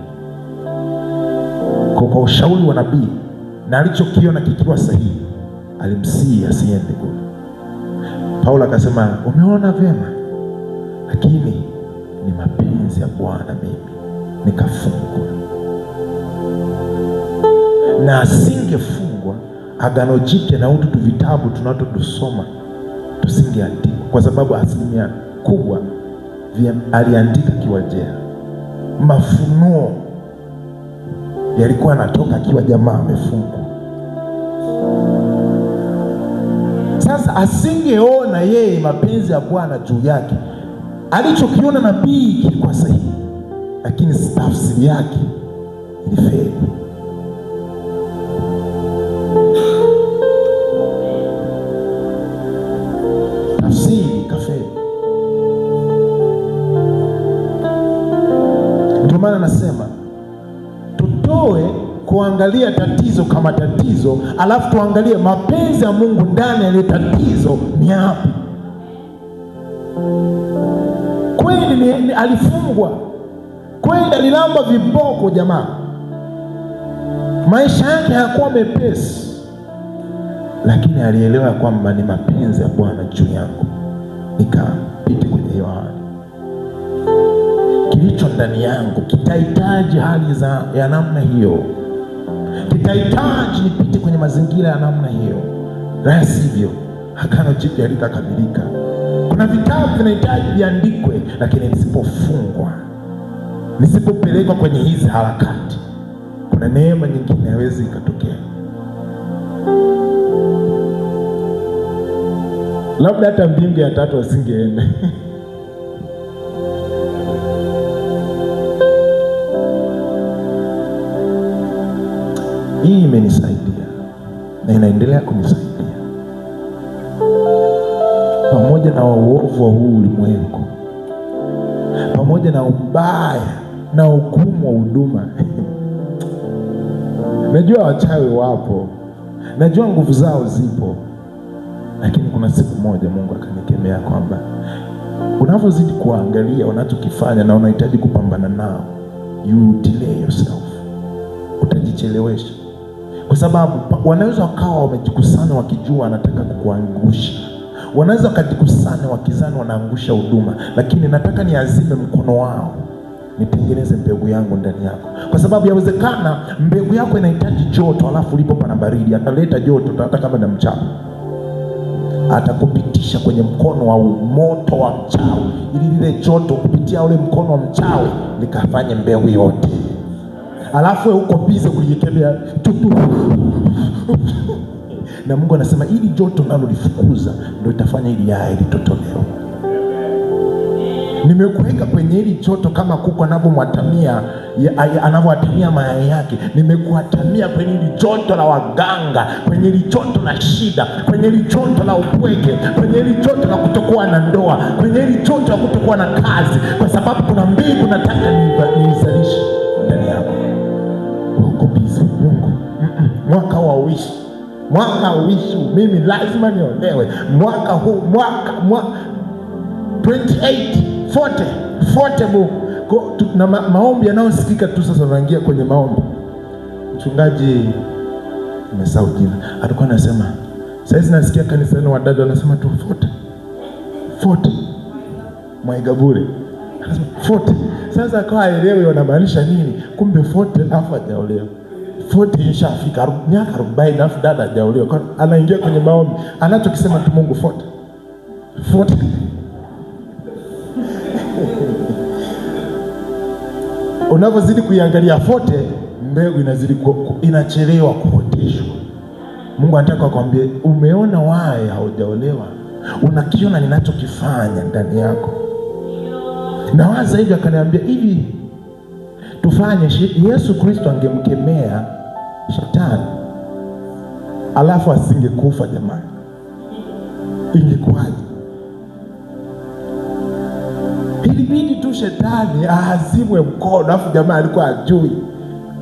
S1: Kwa ushauri wa nabii na alichokiona kikiwa sahihi, alimsihi asiende kule. Paulo akasema, umeona vyema, lakini ni mapenzi ya Bwana mimi nikafungwa. Na asingefungwa, Agano Jipya na utu vitabu tunatosoma tusingeandikwa, kwa sababu asilimia kubwa aliandika akiwa jela. Mafunuo yalikuwa anatoka akiwa jamaa amefungwa. Sasa asingeona yeye mapenzi ya Bwana juu yake. Alichokiona nabii kilikuwa sahihi, lakini tafsiri yake ilifeli. Tafsiri ikafeli. Ndio maana nasema tutoe kuangalia tatizo kama tatizo, alafu tuangalie mapenzi ya Mungu ndani ya tatizo ni yapi. Kweli alifungwa, kweli alilamba viboko jamaa, maisha yake hayakuwa mepesi, lakini alielewa kwamba ni mapenzi ya Bwana juu yangu nikapate nipite kwenye hiyo hali. Kilicho ndani yangu kitahitaji hali za ya namna hiyo, kitahitaji nipite kwenye mazingira ya namna hiyo, la sivyo Agano Jipya halitakamilika. Kuna vitabu vinahitaji viandikwe, lakini nisipofungwa, nisipopelekwa kwenye hizi harakati, kuna neema nyingine haiwezi ikatokea. Labda hata mbingu ya tatu asingeenda. Hii imenisaidia na inaendelea kunisaidia, pamoja na uovu wa huu ulimwengu, pamoja na ubaya na ugumu wa huduma. Najua wachawi wapo, najua nguvu zao zipo, lakini kuna siku moja Mungu akanikemea kwamba unavyozidi kuangalia wanachokifanya na unahitaji kupambana nao, you delay yourself, utajichelewesha. Kwa sababu wanaweza wakawa wamejikusanya wakijua anataka kukuangusha, wanaweza wakajikusanya wakizani wanaangusha huduma, lakini nataka niazime mkono wao, nitengeneze mbegu yangu ndani yako. Kwa sababu yawezekana mbegu yako inahitaji joto, alafu ulipo pana baridi, ataleta joto hata kama na mchawi, atakupitisha kwenye mkono wa moto wa mchawi, ili lile joto kupitia ule mkono wa mchawi likafanye mbegu yote. Alafu wewe uko bize kuliekemea tutu. Na Mungu anasema ili joto nalo lifukuza ndio itafanya ili yai litotolewe. Nimekuweka kwenye hili joto kama kuku anavyomwatamia anavyoatamia mayai yake. Nimekuatamia kwenye hili joto la waganga, kwenye hili joto la shida, kwenye hili joto la upweke, kwenye hili joto la kutokuwa na ndoa, kwenye hili joto la kutokuwa na kazi, kwa sababu kuna mbegu nataka niizalishe ndani yako. Uko busy Mungu, mwaka huu hauishi, mwaka hauishi, mimi lazima niolewe mwaka huu, mwaka 28 40 40 Mungu. Na maombi yanayosikika tu sasa, unaingia kwenye maombi. Mchungaji nimesahau jina, alikuwa anasema saizi nasikia kanisani wadada wanasema tu 40 40 Mwaigabure anasema 40. Sasa akawa haelewi wanamaanisha nini, kumbe 40 alafu hajaolewa, 40 ishafika miaka 40 alafu dada hajaolewa. Anaingia kwenye maombi, anachokisema tu Mungu 40 40. Unavyozidi kuiangalia 40, mbegu inazidi inachelewa kuoteshwa. Mungu anataka akwambie, umeona wae haujaolewa, unakiona ninachokifanya ndani yako. Nawaza hivi, akaniambia hivi tufanye. Yesu Kristo angemkemea shetani alafu asingekufa, jamani, ingekuwaje? Ilibidi tu shetani aazimwe mkono, alafu jamaa alikuwa ajui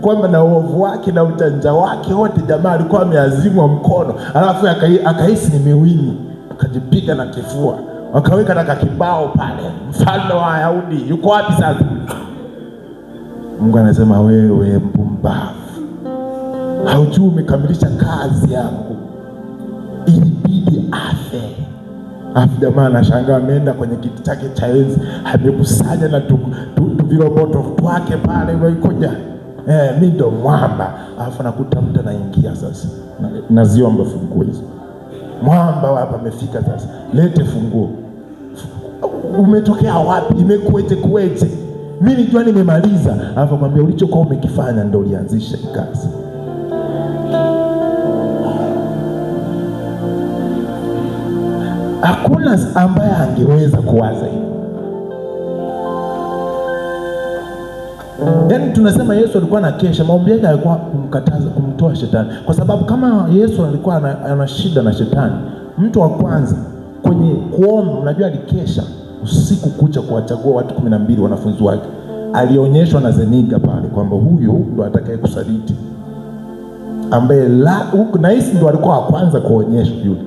S1: kwamba na uovu wake na ujanja wake wote, jamaa alikuwa ameazimwa mkono, alafu akahisi ni miwini, akajipiga na kifua, wakaweka na kibao pale, mfalme wa Wayahudi yuko wapi sasa? Mungu anasema wewe mpumbavu, haujui umekamilisha kazi yangu, ilibidi afe. Afu jamaa anashangaa, ameenda kwenye kiti chake cha enzi, amekusanya na tuviroboto twake pale, waikoja mimi ndo mwamba. Alafu nakuta mtu anaingia sasa, naziomba funguo hizo, mwamba hapa amefika sasa, lete funguo. Umetokea wapi? Imekueje kueje? Mimi nilijua nimemaliza. Alafu akwambia ulichokuwa umekifanya ndio ulianzisha kazi. Hakuna ambaye angeweza kuwaza hivi. Yaani tunasema Yesu alikuwa anakesha, maombi yake alikuwa kumkataza, kumtoa shetani. Kwa sababu kama Yesu alikuwa ana shida na shetani, mtu wa kwanza kwenye kuomba, unajua alikesha usiku kucha kuwachagua watu 12 wanafunzi wake. Alionyeshwa na Zeniga pale kwamba huyu ndo atakaye kusaliti, ambaye na hisi ndo alikuwa wa kwanza kuonyeshwa yule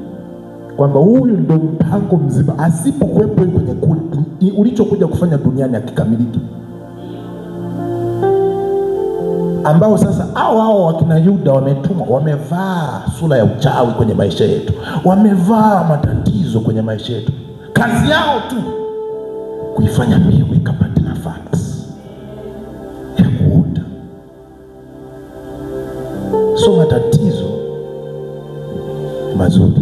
S1: kwamba huyu ndo mpango mzima, asipokuwepo kwenye ulichokuja kufanya duniani akikamiliki. Ambao sasa hao wakina Yuda wametumwa, wamevaa sura ya uchawi kwenye maisha yetu, wamevaa matatizo kwenye maisha yetu. Kazi yao tu kuifanya mbegu ikapata nafasi ya kuota. So matatizo mazuri,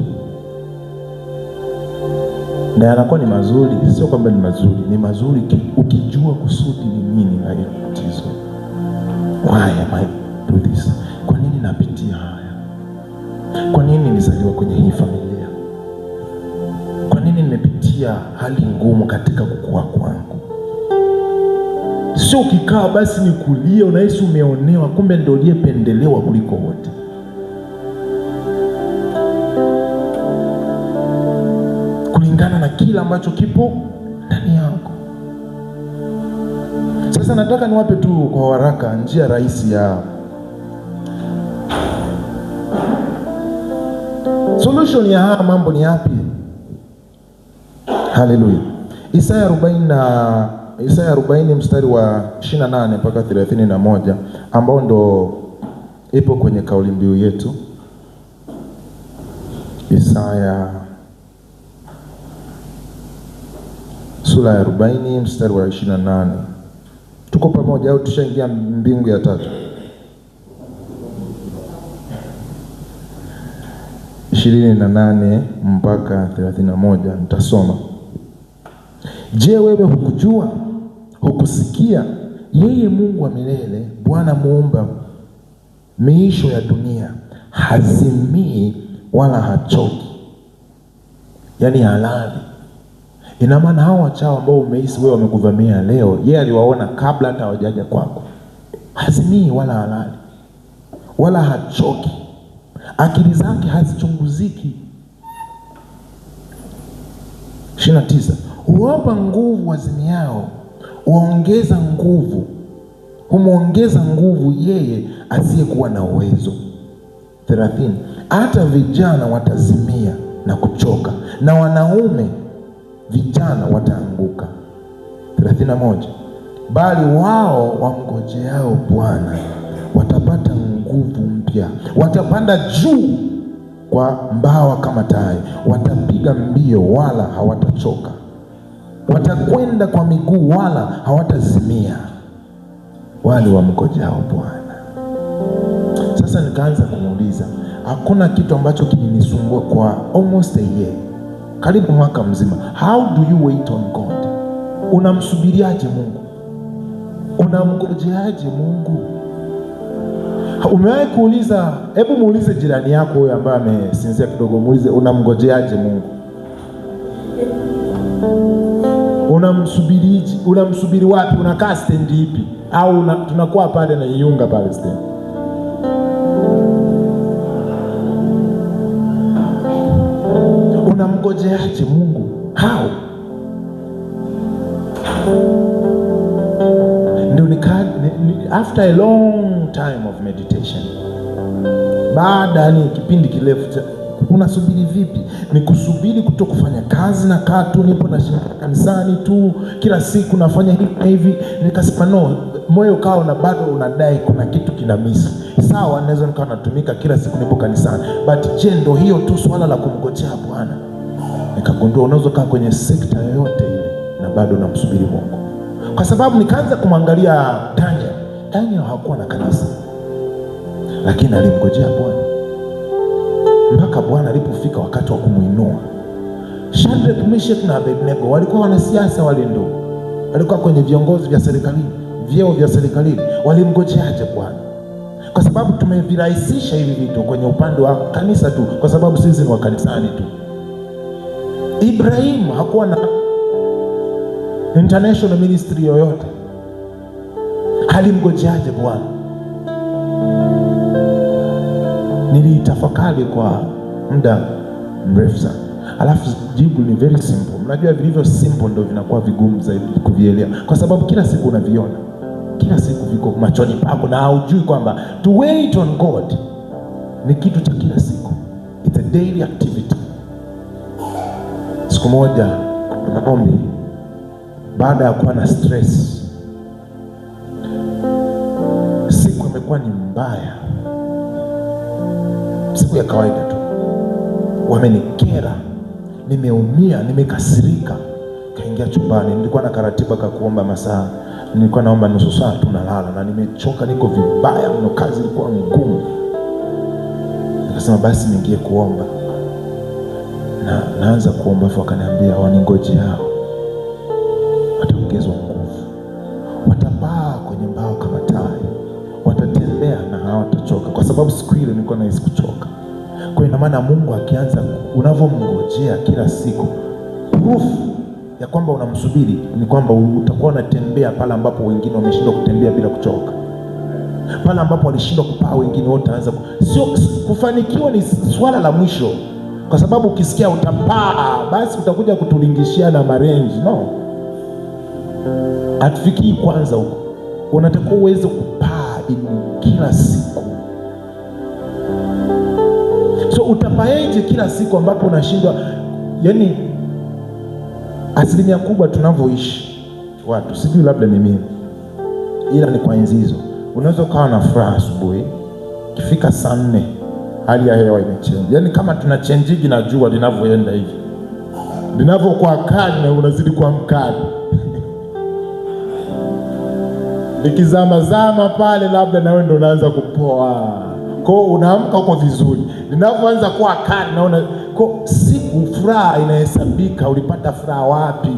S1: na yanakuwa ni mazuri, sio kwamba ni mazuri, ni mazuri ukijua kusudi ni nini la hilo tatizo. Why am I do this? Kwa nini napitia haya? Kwa nini nilizaliwa kwenye hii familia? Kwa nini nimepitia hali ngumu katika kukua kwangu? Sio ukikaa basi ni kulia, unahisi umeonewa, kumbe ndio uliyependelewa kuliko wote. Kulingana na kila ambacho kipo ndani yako. Sasa nataka niwape tu kwa haraka njia rahisi ya solution ya haya mambo ni yapi? Haleluya. Isaya 40 mstari wa 28 mpaka 31, ambao ndo ipo kwenye kauli mbiu yetu. Isaya sura ya 40 mstari wa 28. Tuko pamoja au tushaingia mbingu ya tatu? 28 mpaka 31 nitasoma. Je, wewe hukujua? Hukusikia? Yeye Mungu wa milele, Bwana muumba miisho ya dunia, hazimii wala hachoki. Yaani halali. Ina maana hao wachawi ambao umehisi wewe wamekuvamia leo, yeye aliwaona kabla hata hawajaja kwako. Hazimii wala halali, wala hachoki. Akili zake hazichunguziki. 29. Huwapa nguvu wazimiao, huongeza nguvu, humuongeza nguvu yeye asiyekuwa na uwezo. 30. Hata vijana watazimia na kuchoka, na wanaume vijana wataanguka. 31. Bali wao wamngojeao Bwana watapata nguvu mpya, watapanda juu kwa mbawa kama tai, watapiga mbio wala hawatachoka, watakwenda kwa miguu wala hawatazimia, wale wamngojao Bwana. Sasa nikaanza kumuuliza, hakuna kitu ambacho kilinisumbua kwa almost a year, karibu mwaka mzima. How do you wait on God? Unamsubiriaje Mungu? Unamngojeaje Mungu? Umewahi kuuliza? Hebu muulize jirani yako huyo ambaye amesinzia kidogo, muulize unamngojeaje Mungu? Unamsubiriji? Unamsubiri wapi? Unakaa stendi ipi? Au tunakuwa pale na Iunga pale stendi? Unamngojeaje Mungu? How? Ndio after a long time of meditation, baada ni kipindi kirefu, unasubiri vipi? Ni kusubiri kutokufanya kazi na kaa tu, nipo na kanisani tu kila siku nafanya hivi na hivi. Nikasema no, moyo kao na bado unadai kuna kitu kina miss. Sawa, naweza nikawa natumika kila siku nipo kanisani, but je, ndo hiyo tu swala la kumngojea Bwana? Nikagundua unaweza kaa kwenye sekta yoyote ile na bado unamsubiri Mungu. Kwa sababu nikaanza kumwangalia Daniel. Daniel hakuwa na kanisa, lakini alimngojea Bwana mpaka Bwana alipofika wakati wa kumuinua. Shadrach, Meshach na Abednego walikuwa wanasiasa, wale ndio walikuwa kwenye viongozi vya serikalini, vyeo vya serikalini. Walimngojeaje Bwana? Kwa sababu tumevirahisisha hivi vitu kwenye upande wa kanisa tu, kwa sababu sisi ni wa kanisani tu. Ibrahim hakuwa na international ministry yoyote, alimngojeaje Bwana? Nilitafakari kwa muda mrefu sana, alafu jibu ni very simple. Mnajua vilivyo simple ndio vinakuwa vigumu zaidi kuvielewa, kwa sababu kila siku unaviona, kila siku viko machoni pako, na haujui kwamba to wait on God ni kitu cha kila siku. It's a daily activity. Siku moja maombi, baada ya kuwa na stress, siku imekuwa ni mbaya, siku ya kawaida tu, wamenikera, nimeumia, nimekasirika. Kaingia chumbani, nilikuwa na karatiba ka kuomba masaa. Nilikuwa naomba nusu saa tu nalala, na nimechoka, niko vibaya mno, kazi ilikuwa ngumu. Nikasema basi niingie kuomba. Na naanza kuomba, afu akaniambia waningojeao wataongezwa nguvu, watapaa kwenye mbao kama tai, watatembea na hawatachoka. Kwa sababu siku ile nilikuwa nahisi kuchoka. Kwa ina maana Mungu akianza, unavomngojea kila siku, proof ya kwamba unamsubiri ni kwamba utakuwa unatembea pale ambapo wengine wameshindwa kutembea bila kuchoka. Pale ambapo walishindwa kupaa wengine wote wataanza sio kufanikiwa ni swala la mwisho. Kwa sababu ukisikia utapaa basi utakuja kutulingishia na marenji. No. Hatufikii kwanza huko. Unatakiwa uweze kupaa kila siku. So utapaeje kila siku ambapo unashindwa? Yaani asilimia kubwa tunavyoishi watu, sijui labda ni mimi, ila ni kwa enzi hizo, unaweza ukawa na furaha asubuhi, ikifika saa 4 hali ya hewa imechange. Yaani kama tunachange na jua linavyoenda hivi, linavyokuwa kali na unazidi kuwa mkali. Likizama zama pale labda nawe ndo unaanza kupoa. Kwa hiyo unaamka uko vizuri, linavyoanza kuwa kali naona kwa siku furaha inahesabika. Ulipata furaha wapi?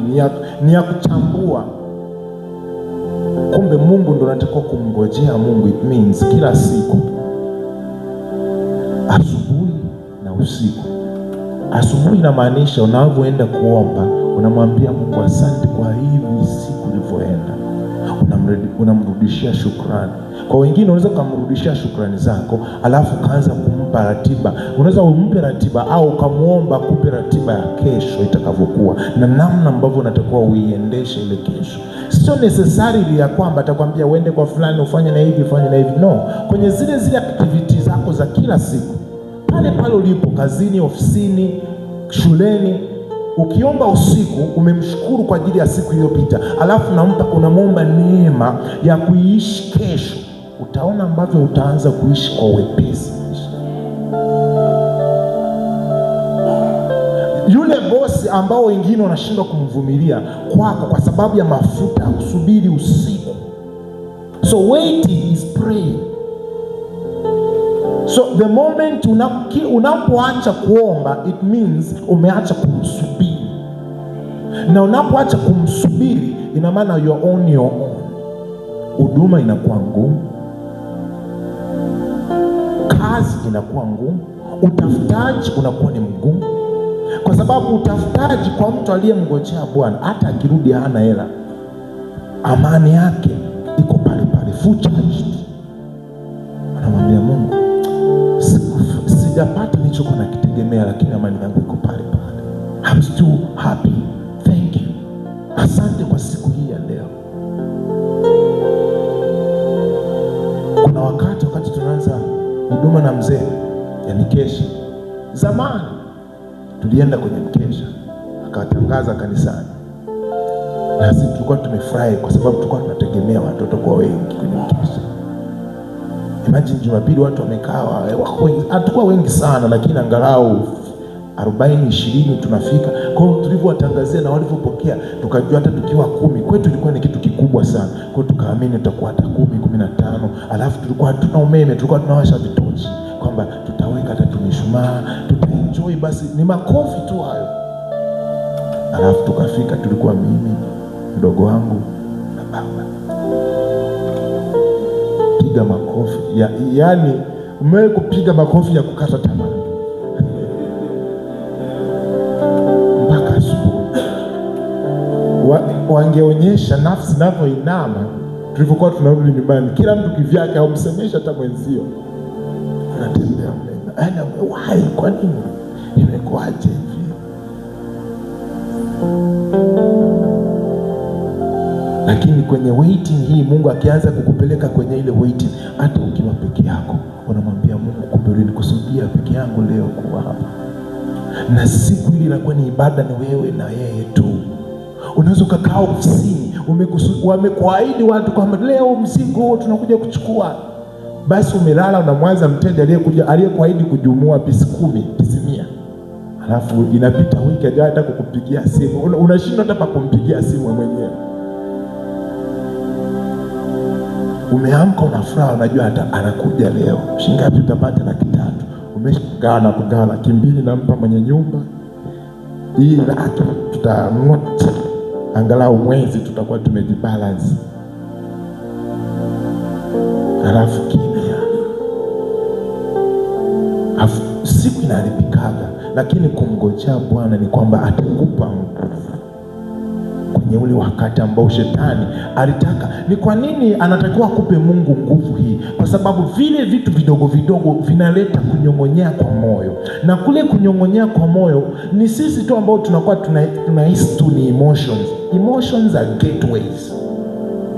S1: Ni ya kuchambua. Kumbe Mungu ndo anatakiwa kumngojea Mungu. It means kila siku, asubuhi na usiku. Asubuhi inamaanisha unavyoenda kuomba unamwambia Mungu asante kwa hivi siku ilivyoenda. Unamrudishia shukrani. Kwa wengine unaweza kumrudishia shukrani zako alafu kaanza kumpa ratiba. Unaweza umpe ratiba au ukamuomba akupe ratiba ya kesho itakavyokuwa na namna ambavyo unatakiwa uiendeshe ile kesho. Sio necessarily ya kwamba atakwambia uende kwa fulani ufanye na hivi ufanye na hivi. No, kwenye zile activities zako za kila siku, pale pale ulipo, kazini, ofisini, shuleni, ukiomba usiku umemshukuru kwa ajili ya siku iliyopita, alafu unamuomba neema ya kuishi kesho, utaona ambavyo utaanza kuishi kwa wepesi. Yule bosi ambao wengine wanashindwa kumvumilia kwako kwa sababu ya mafuta kusubiri usiku. So waiting is praying. So the moment unapoacha kuomba, it means umeacha kumsubiri. Na unapoacha kumsubiri, ina maana you are on your own. Huduma inakuwa ngumu, kazi inakuwa ngumu, utafutaji unakuwa ni mgumu. Kwa sababu utafutaji kwa mtu aliyemngojea Bwana, hata akirudi hana hela, amani yake iko pale pale, full charged. Anamwambia Mungu, sijapata nilichokuwa nakitegemea, lakini amani yangu iko pale pale. I'm still happy. Thank you. Asante kwa siku hii ya leo. Kuna wakati tunaanza huduma na mzee ya mikesha, zamani tulienda kwenye mkesha, akatangaza kanisani, na sisi tulikuwa tumefurahi kwa sababu tulikuwa tunategemea watoto kwa wengi kwenye mkesha. Imagine Jumapili watu wamekaa, hatukuwa wengi sana, lakini angalau 40 20 tunafika. Kwa hiyo tulivyowatangazia na walivyopokea, tukajua hata tukiwa 10 kwetu ilikuwa ni kitu kikubwa sana. Kwa hiyo tukaamini tutakuwa hata 10 15. Alafu tulikuwa hatuna umeme, tulikuwa tunawasha vitochi kwamba tutaweka hata tumishumaa, tutaenjoy, basi ni makofi tu hayo. Alafu tukafika, tulikuwa mimi, mdogo wangu na baba. Piga makofi yaani umewahi kupiga makofi ya kukata tamaa mpaka asubuhi. Wangeonyesha nafsi inavyoinama tulivyokuwa tunarudi nyumbani, kila mtu kivyake, haumsemeshi hata mwenzio, anatembea mlema. Yaani why, kwa nini imekuaje hivi? Lakini kwenye waiting hii, Mungu akianza kukupeleka kwenye ile waiting, hata ukiwa peke yako unamwambia Mungu, kumbe ulinikusudia peke yangu leo kuwa hapa. Na siku ile inakuwa ni ibada, ni wewe na yeye tu. Unaweza ukakaa ofisini, wamekuahidi watu kwamba leo mzigo huo tunakuja kuchukua, basi umelala unamwaza mteja aliyekuja aliyekuahidi kujumua pisi 10 pisi 100, Alafu inapita wiki hajawahi hata kukupigia simu. Unashindwa hata pa kumpigia simu wewe mwenyewe. Umeamka una furaha, unajua hata anakuja leo. Shilingi ngapi utapata? 300,000. Umeshagaa na kugawa 200,000 nampa mwenye nyumba. Hii laki tutanunua angalau mwezi, tutakuwa tumejibalance. Alafu kimya. Alafu siku inaharibikaga. Lakini kumngojea Bwana ni kwamba atakupa nguvu kwenye ule wakati ambao shetani alitaka. Ni kwa nini anatakiwa akupe Mungu nguvu hii? Kwa sababu vile vitu vidogo vidogo vinaleta kunyong'onyea kwa moyo, na kule kunyong'onyea kwa moyo ni sisi tu ambao tunakuwa tunahisi tu ni emotions. Emotions are gateways.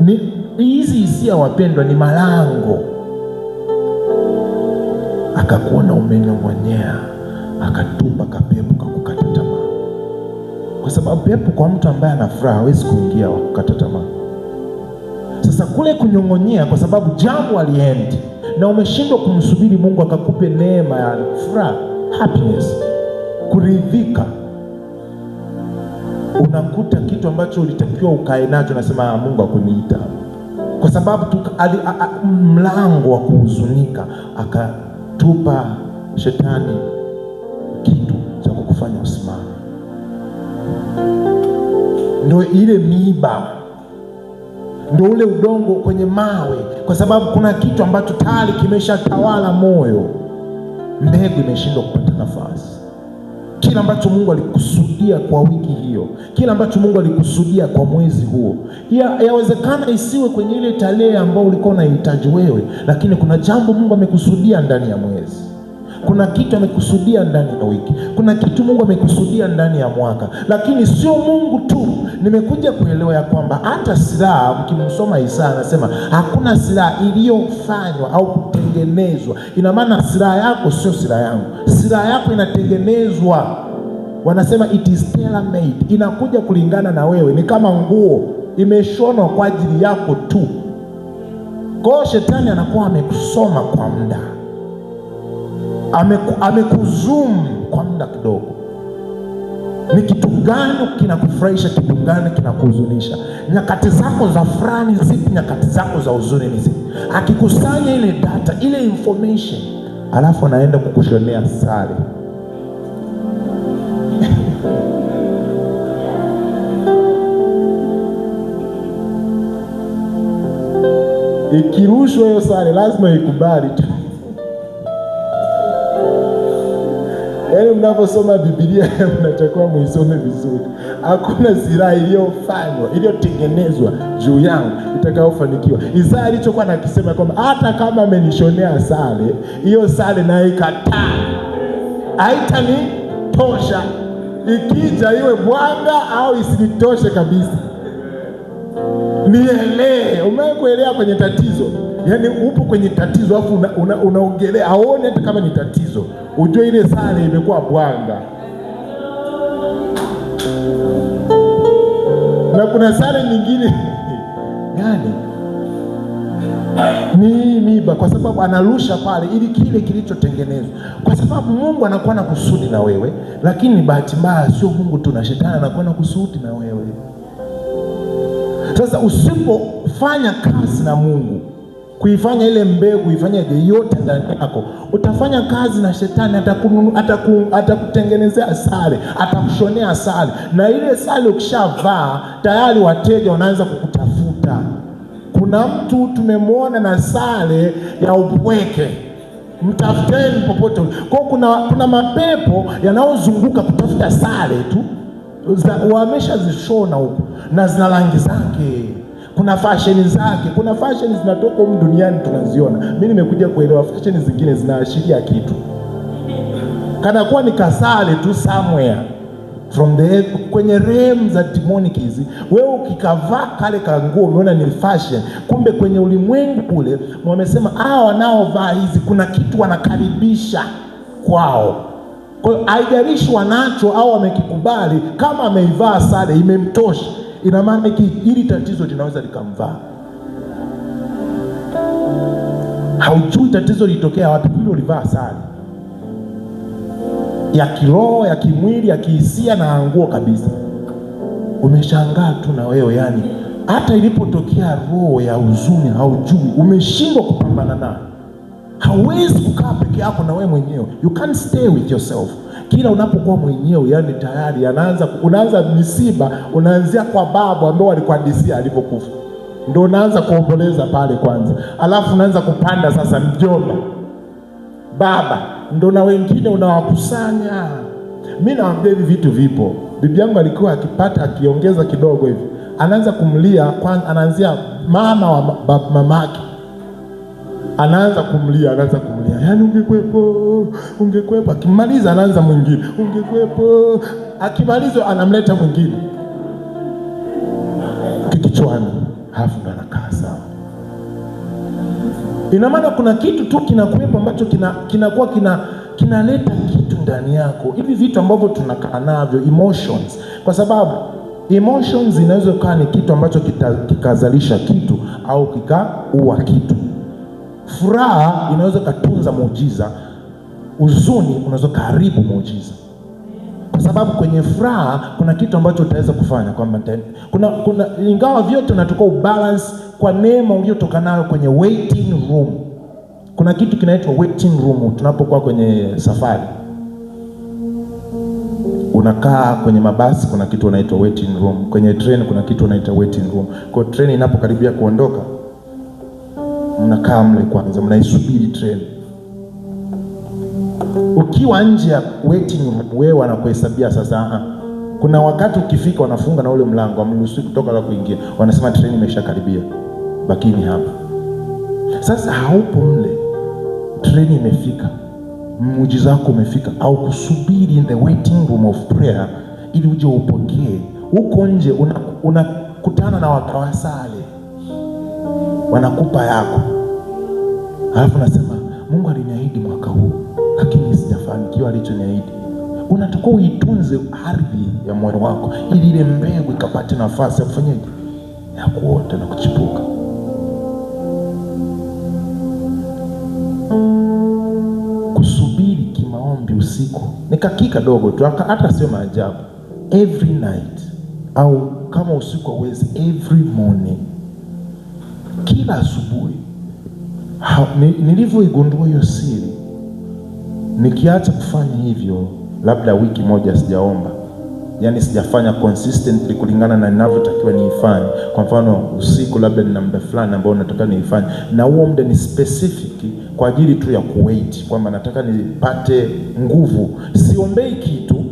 S1: Ni hizi hisia wapendwa, ni malango. Akakuona umenyong'onyea, akatupa kapepo kakukata tamaa. Kwa sababu pepo kwa mtu ambaye ana furaha hawezi kuingia wa kukata tamaa. Sasa kule kunyong'onyea, kwa sababu jambo aliendi na umeshindwa kumsubiri Mungu akakupe neema ya furaha, happiness, kuridhika, unakuta kitu ambacho ulitakiwa ukae nacho, nasema Mungu hakuniita. Kwa sababu tu mlango wa kuhuzunika akatupa shetani kitu cha kukufanya usimame. Ndio ile miiba, ndio ule udongo kwenye mawe, kwa sababu kuna kitu ambacho tayari kimeshatawala moyo. Mbegu imeshindwa kupata nafasi. Kila ambacho Mungu alikusudia kwa wiki hiyo, kila ambacho Mungu alikusudia kwa mwezi huo, yawezekana isiwe kwenye ile tarehe ambayo ulikuwa unahitaji wewe, lakini kuna jambo Mungu amekusudia ndani ya mwezi. Kuna kitu amekusudia ndani ya wiki. Kuna kitu Mungu amekusudia ndani ya mwaka. Lakini sio Mungu tu. Nimekuja kuelewa ya kwamba hata silaha, mkimsoma Isaya anasema hakuna silaha iliyofanywa au kutengenezwa. Ina maana silaha yako sio silaha yangu. Silaha yako inatengenezwa. Wanasema it is tailor made. Inakuja kulingana na wewe. Ni kama nguo imeshonwa kwa ajili yako tu. Kwa hiyo shetani anakuwa amekusoma kwa muda. Amekuzoom kwa muda kidogo. Ni kitu gani kinakufurahisha, kitu gani kinakuhuzunisha? Nyakati zako za furaha ni zipi, nyakati zako za huzuni ni zipi? Akikusanya ile data, ile information, alafu anaenda kukushonea sare. Ikirushwa hiyo sare lazima ikubali tu. Yaani mnaposoma Biblia mnatakiwa muisome vizuri. Hakuna silaha iliyofanywa, iliyotengenezwa juu yangu itakayofanikiwa. Isaya alichokuwa anakisema kwamba hata kama amenishonea sare, hiyo sare na ikataa, haitanitosha. Ikija iwe bwanga au isinitoshe kabisa. Nielee. Umewahi kwenye tatizo? Yaani upo kwenye tatizo afu unaongelea, haoni hata kama ni tatizo. Ujue ile sare imekuwa bwanga. Na kuna sare nyingine yani ni miba, kwa sababu anarusha pale ili kile kilichotengenezwa. Kwa sababu Mungu anakuwa na kusudi na wewe, lakini bahati mbaya sio Mungu tu, na shetani anakuwa na kusudi na wewe. Sasa usipofanya kazi na Mungu, kuifanya ile mbegu ifanye yote ndani yako, utafanya kazi na shetani. Atakutengenezea sare, atakushonea sare, na ile sare ukishavaa tayari wateja wanaanza kukutafuta. Kuna mtu tumemwona na sare ya upweke, mtafuteni popote. Kwa kuna mapepo yanayozunguka kutafuta sare tu, wameshazishona huko na zina rangi zake. Kuna fashion zake, kuna fashion zinatoka humu duniani tunaziona. Mimi nimekuja kuelewa fashion zingine zinaashiria kitu. Kana kuwa ni kasale tu somewhere from the kwenye realm za demonic hizi. Wewe ukikavaa kale kanguo umeona ni fashion, kumbe kwenye ulimwengu ule wamesema wanaovaa hizi kuna kitu wanakaribisha kwao. Kwa hiyo haijalishi wanacho au wamekikubali, kama ameivaa sare imemtosha, ina maana hili tatizo linaweza likamvaa. Haujui tatizo lilitokea wapi, kumbe ulivaa sare. ya kiroho, ya kimwili, ya kihisia na nguo kabisa. Umeshangaa tu na wewe, yani hata ilipotokea roho ya huzuni haujui, umeshindwa kupambana nayo. Hauwezi kukaa peke yako na wewe mwenyewe. You can't stay with yourself. Kila unapokuwa mwenyewe, yani tayari unaanza misiba, unaanzia kwa babu ambao walikuhadisia alipokufa. Ndio unaanza kuomboleza pale kwanza. Alafu unaanza kupanda sasa mjomba, baba, ndio na wengine unawakusanya. Mimi naambia hivi vitu vipo. Bibi yangu alikuwa akipata akiongeza kidogo hivi, anaanza kumlia kwanza, anaanzia mama wa mamake. Anaanza kumlia, yani ungekwepo, ungekwepo. Akimaliza anaanza mwingine, ungekwepo. Akimaliza anamleta mwingine kichwani, halafu ndo anakaa sawa. Ina maana kuna kitu tu kinakuwepo ambacho kinakuwa kinaleta kitu ndani yako. Hivi vitu ambavyo tunakaa navyo, emotions, kwa sababu emotions inaweza kuwa ni kitu ambacho kikazalisha kitu au kikaua kitu. Furaha inaweza kutunza muujiza, huzuni unaweza kuharibu muujiza. Kwa sababu kwenye furaha kuna kitu ambacho utaweza kufanya kwamba kuna ingawa vyote unatoka ubalance kwa neema uliyotoka nayo kwenye waiting room. Kuna kitu kinaitwa waiting room tunapokuwa kwenye safari. Unakaa kwenye mabasi kuna kitu unaitwa waiting room, kwenye train kuna kitu unaitwa waiting room. Kwa train inapokaribia kuondoka, mnakaa mle kwanza, mnaisubiri train. Ukiwa nje ya waiting room, wewe wanakuhesabia sasa. Kuna wakati ukifika wanafunga na ule mlango, hamruhusiwi kutoka wala kuingia. Wanasema train imeshakaribia, bakini hapa. Sasa haupo mle, train imefika, muujiza wako umefika, au kusubiri in the waiting room of prayer ili uje upokee. Huko nje unakutana na wakawasale, wanakupa yako, alafu nasema Mungu aliniahidi mwaka huu lakini sijafanikiwa alichoniahidi. Unatakiwa uitunze ardhi ya moyo wako ili ile mbegu ikapate nafasi ya kufanyaje, ya kuota na kuchipuka. Kusubiri kimaombi usiku ni kakika dogo tu, hata sio maajabu. Every night, au kama usiku hauwezi, every morning, kila asubuhi. Nilivyoigundua hiyo siri, nikiacha kufanya hivyo labda wiki moja sijaomba, yani sijafanya consistently kulingana na ninavyotakiwa niifanye. Kwa mfano usiku labda nina muda fulani ambao nataka niifanye, na huo muda ni specific kwa ajili tu ya kuwait, kwamba nataka nipate nguvu. Siombei kitu,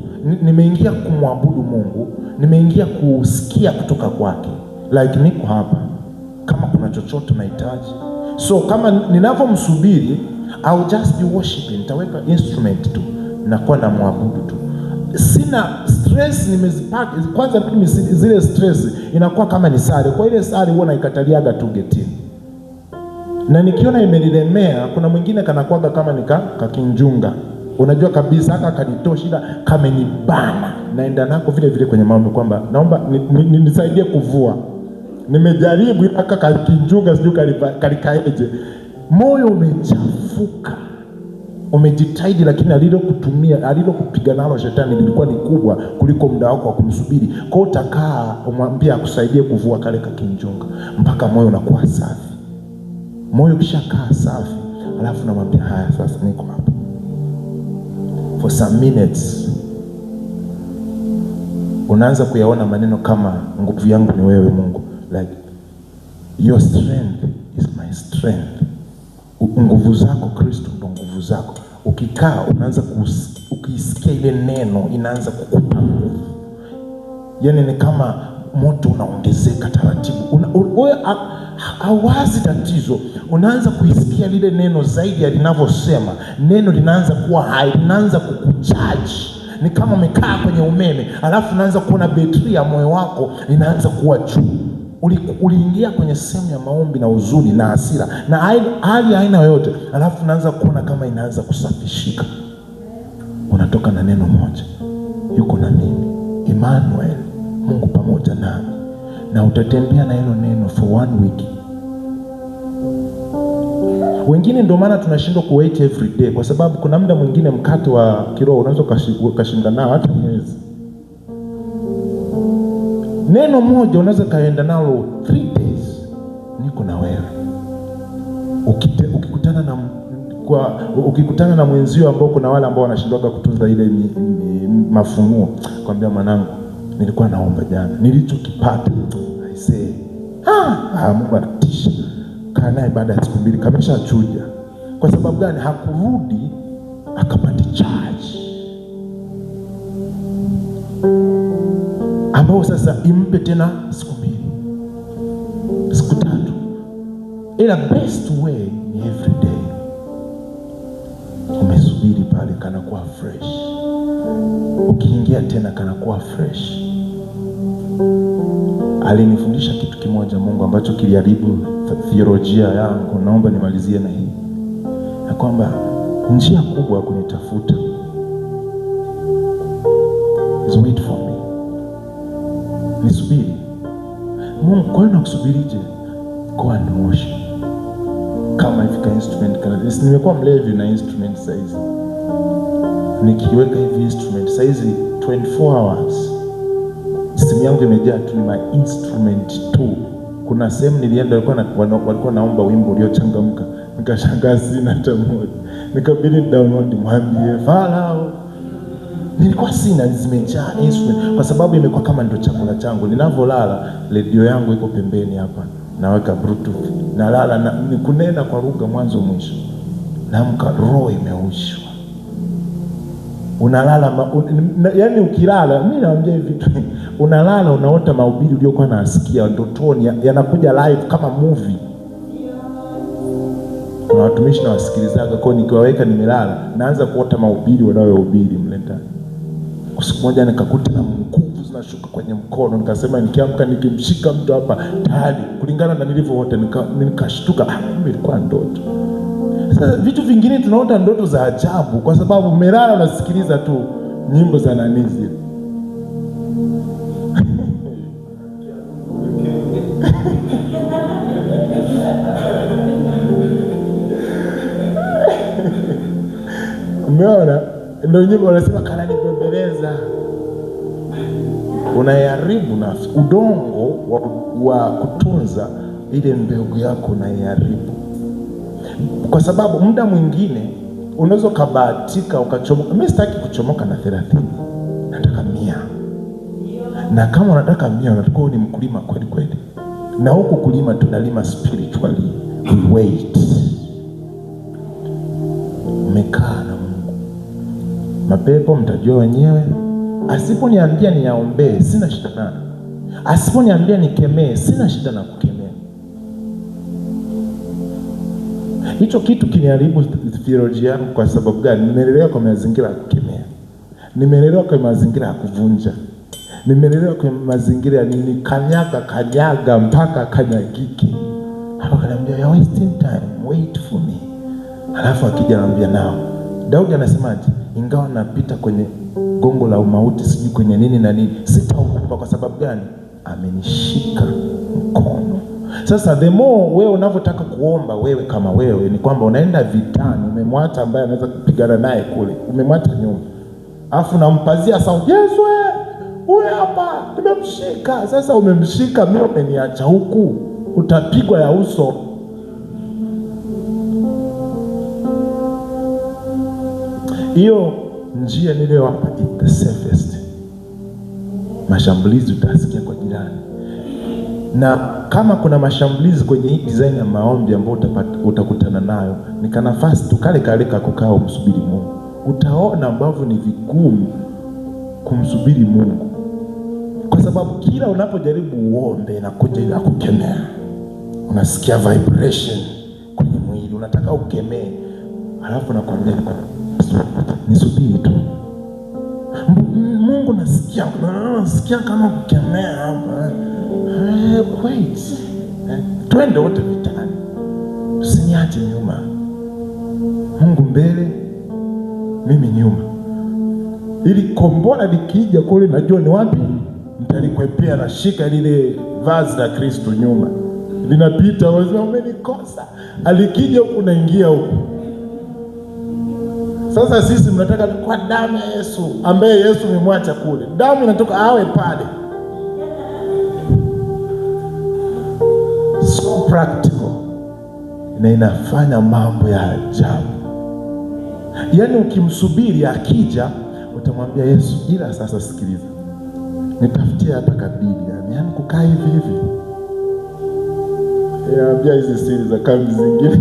S1: nimeingia kumwabudu Mungu, nimeingia kusikia kutoka kwake. Like niko hapa, kama kuna chochote nahitaji. So kama ninavyomsubiri, I'll just be worshiping. Nitaweka instrument tu, nakuwa na muabudu tu. Sina stress, nimezipaka kwanza mimi zile stress inakuwa kama ni sare. Kwa ile sare huwa naikataliaga tu getini. Na nikiona imenilemea, kuna mwingine kanakuaga kama nika kakinjunga. Unajua kabisa haka kanitoshi, ila kamenibana. Naenda nako vile vile kwenye maombi kwamba naomba nisaidie kuvua. Nimejaribu mpaka kakinjunga sijui kalikaeje. Moyo umechafuka. Umejitahidi, lakini alilokutumia, alilokupiga nalo shetani lilikuwa ni kubwa kuliko muda wako wa kumsubiri. Kwa hiyo utakaa umwambie akusaidie kuvua kale kakinjunga mpaka moyo unakuwa safi. Moyo ukishakaa safi, alafu namwambia haya sasa niko hapa. For some minutes unaanza kuyaona maneno kama nguvu yangu ni wewe Mungu, like your strength is my strength. Nguvu zako Kristo ndo nguvu zako. Ukikaa unaanza ukisikia ile neno inaanza kukupa nguvu. Yani ni kama moto unaongezeka taratibu. Hawazi tatizo, unaanza kuisikia lile neno zaidi ya linavyosema. Neno linaanza kuwa hai, linaanza kukucharge. Ni kama umekaa kwenye umeme, alafu unaanza kuona betri ya moyo wako inaanza kuwa juu. Uliingia kwenye sehemu ya maombi na huzuni na hasira na hali aina yoyote, alafu unaanza kuona kama inaanza kusafishika. Unatoka na neno moja, yuko na mimi, Emmanuel, Mungu pamoja nami. Na utatembea na hilo neno for 1 week. Wengine ndio maana tunashindwa kuwait every day, kwa sababu kuna muda mwingine mkate wa kiroho unaweza ukashinda nao hata mwezi. Neno moja unaweza kaenda nalo 3 days, niko na wewe. Ukikutana na mwenzio ambao kuna wale ambao wanashindwaga kutunza ile mafunuo, kwambia mwanangu, nilikuwa naomba jana, nilichokipata I say, Mungu anatisha. Kaa naye baada ya siku 2 kameshachuja. Kwa sababu gani? Hakurudi akapata charge ambao sasa impe tena siku 2, siku 3. Ila best way ni every day. Umesubiri pale kana kuwa fresh, ukiingia tena kana kuwa fresh. Alinifundisha kitu kimoja Mungu ambacho kiliharibu theolojia yangu. Naomba nimalizie na hii, na kwamba njia kubwa ya kunitafuta is wait for me, nisubiri Mungu. Kwa hiyo nakusubirije? Go and worship. Kama hivi ka instrument kana, nimekuwa mlevi na instrument saizi. Nikiweka hivi instrument saizi 24 hours simu yangu imejaa tu ni my instrument tu. Kuna sehemu nilienda walikuwa naomba wimbo uliochangamka, nikashangaa sina hata moja, nikabidi download mwambie Farao. Nilikuwa sina, zimejaa instrument kwa sababu imekuwa kama ndio chakula changu. Ninavolala radio yangu iko pembeni hapa, naweka bluetooth, nalala na kunena kwa lugha mwanzo mwisho. Naamka roho imeushwa. Unalala yaani ukilala, mimi naambia hivi vitu, unalala unaota mahubiri uliokuwa unasikia ndotoni yanakuja live kama movie. Kuna watumishi na wasikilizaga, kwa nikiwaweka nimelala naanza kuota mahubiri wanayohubiri mle ndani. Siku moja nikakuta na nguvu zinashuka kwenye mkono, nikasema nikiamka nikimshika mtu hapa tayari, kulingana na nilivyoota nikashtuka, kumbe ilikuwa ndoto. Sasa vitu vingine tunaota ndoto za ajabu kwa sababu umelala unasikiliza tu nyimbo za nani zile. Umeona? Ndio nyimbo wanasema kananibembeleza. Unaiharibu nafsi. Udongo wa kutunza ile mbegu yako unaiharibu. Kwa sababu muda mwingine unaweza kubahatika ukachomoka. Mimi sitaki kuchomoka na 30. Nataka 100. Na kama unataka 100 unatakiwa ni mkulima kweli kweli. Na huku kulima tunalima spiritually. We wait. Umekaa na Mungu. Mapepo mtajua wenyewe. Asiponiambia niyaombee, sina shida nayo. Asiponiambia nikemee, sina shida na kukemea. Hicho kitu kiniharibu theolojia yangu. Kwa sababu gani? Nimelelewa kwa mazingira ya kukemea. Nimelelewa kwa mazingira ya kuvunja. Nimelelewa kwa mazingira ya nini, kanyaga kanyaga mpaka kanyagike. Hapo kaniambia you are wasting time, wait for me. Alafu akija anambia nao. Daudi anasemaje? Ingawa napita kwenye gongo la umauti, sijui kwenye nini na nini, sitaogopa. Kwa sababu gani? Amenishika mkono. Sasa the more wewe unavyotaka kuomba, wewe kama wewe ni kwamba unaenda vitani, umemwacha ambaye anaweza kupigana naye kule, umemwacha nyuma, alafu nampazia sauti, Yesu huyu hapa nimemshika. Sasa umemshika, mimi umeniacha huku, utapigwa ya uso. Hiyo njia niliyowapa is the safest. Mashambulizi utasikia kwa jirani. Na kama kuna mashambulizi kwenye hii design ya maombi ambayo utakutana nayo, ni kana nafasi tu kale kale kukaa umsubiri Mungu. Utaona ambavyo ni vigumu kumsubiri Mungu. Kwa sababu kila unapojaribu uombe inakuja ile kukemea. Unasikia vibration kwenye mwili, unataka ukemee. Alafu nakwambia nisubiri tu. Mungu nasikia kama kukemea hapa. Wait. Twende wote vitani. Usiniache nyuma. Mungu mbele, mimi nyuma. Ili kombora likija kule najua ni wapi nitalikwepea, na shika lile vazi la Kristo nyuma. Linapita, unasema umenikosa. Alikija huku unaingia huku. Sasa sisi mnataka kwa damu ya Yesu, ambaye Yesu umemwacha kule. Damu inatoka awe pale. So practical. Na inafanya mambo ya ajabu. Yaani ukimsubiri akija, utamwambia Yesu, ila sasa sikiliza, nitafutie hata kabili, yaani kukaa hivi hivi. Naambia hizi siri za kambi zingine.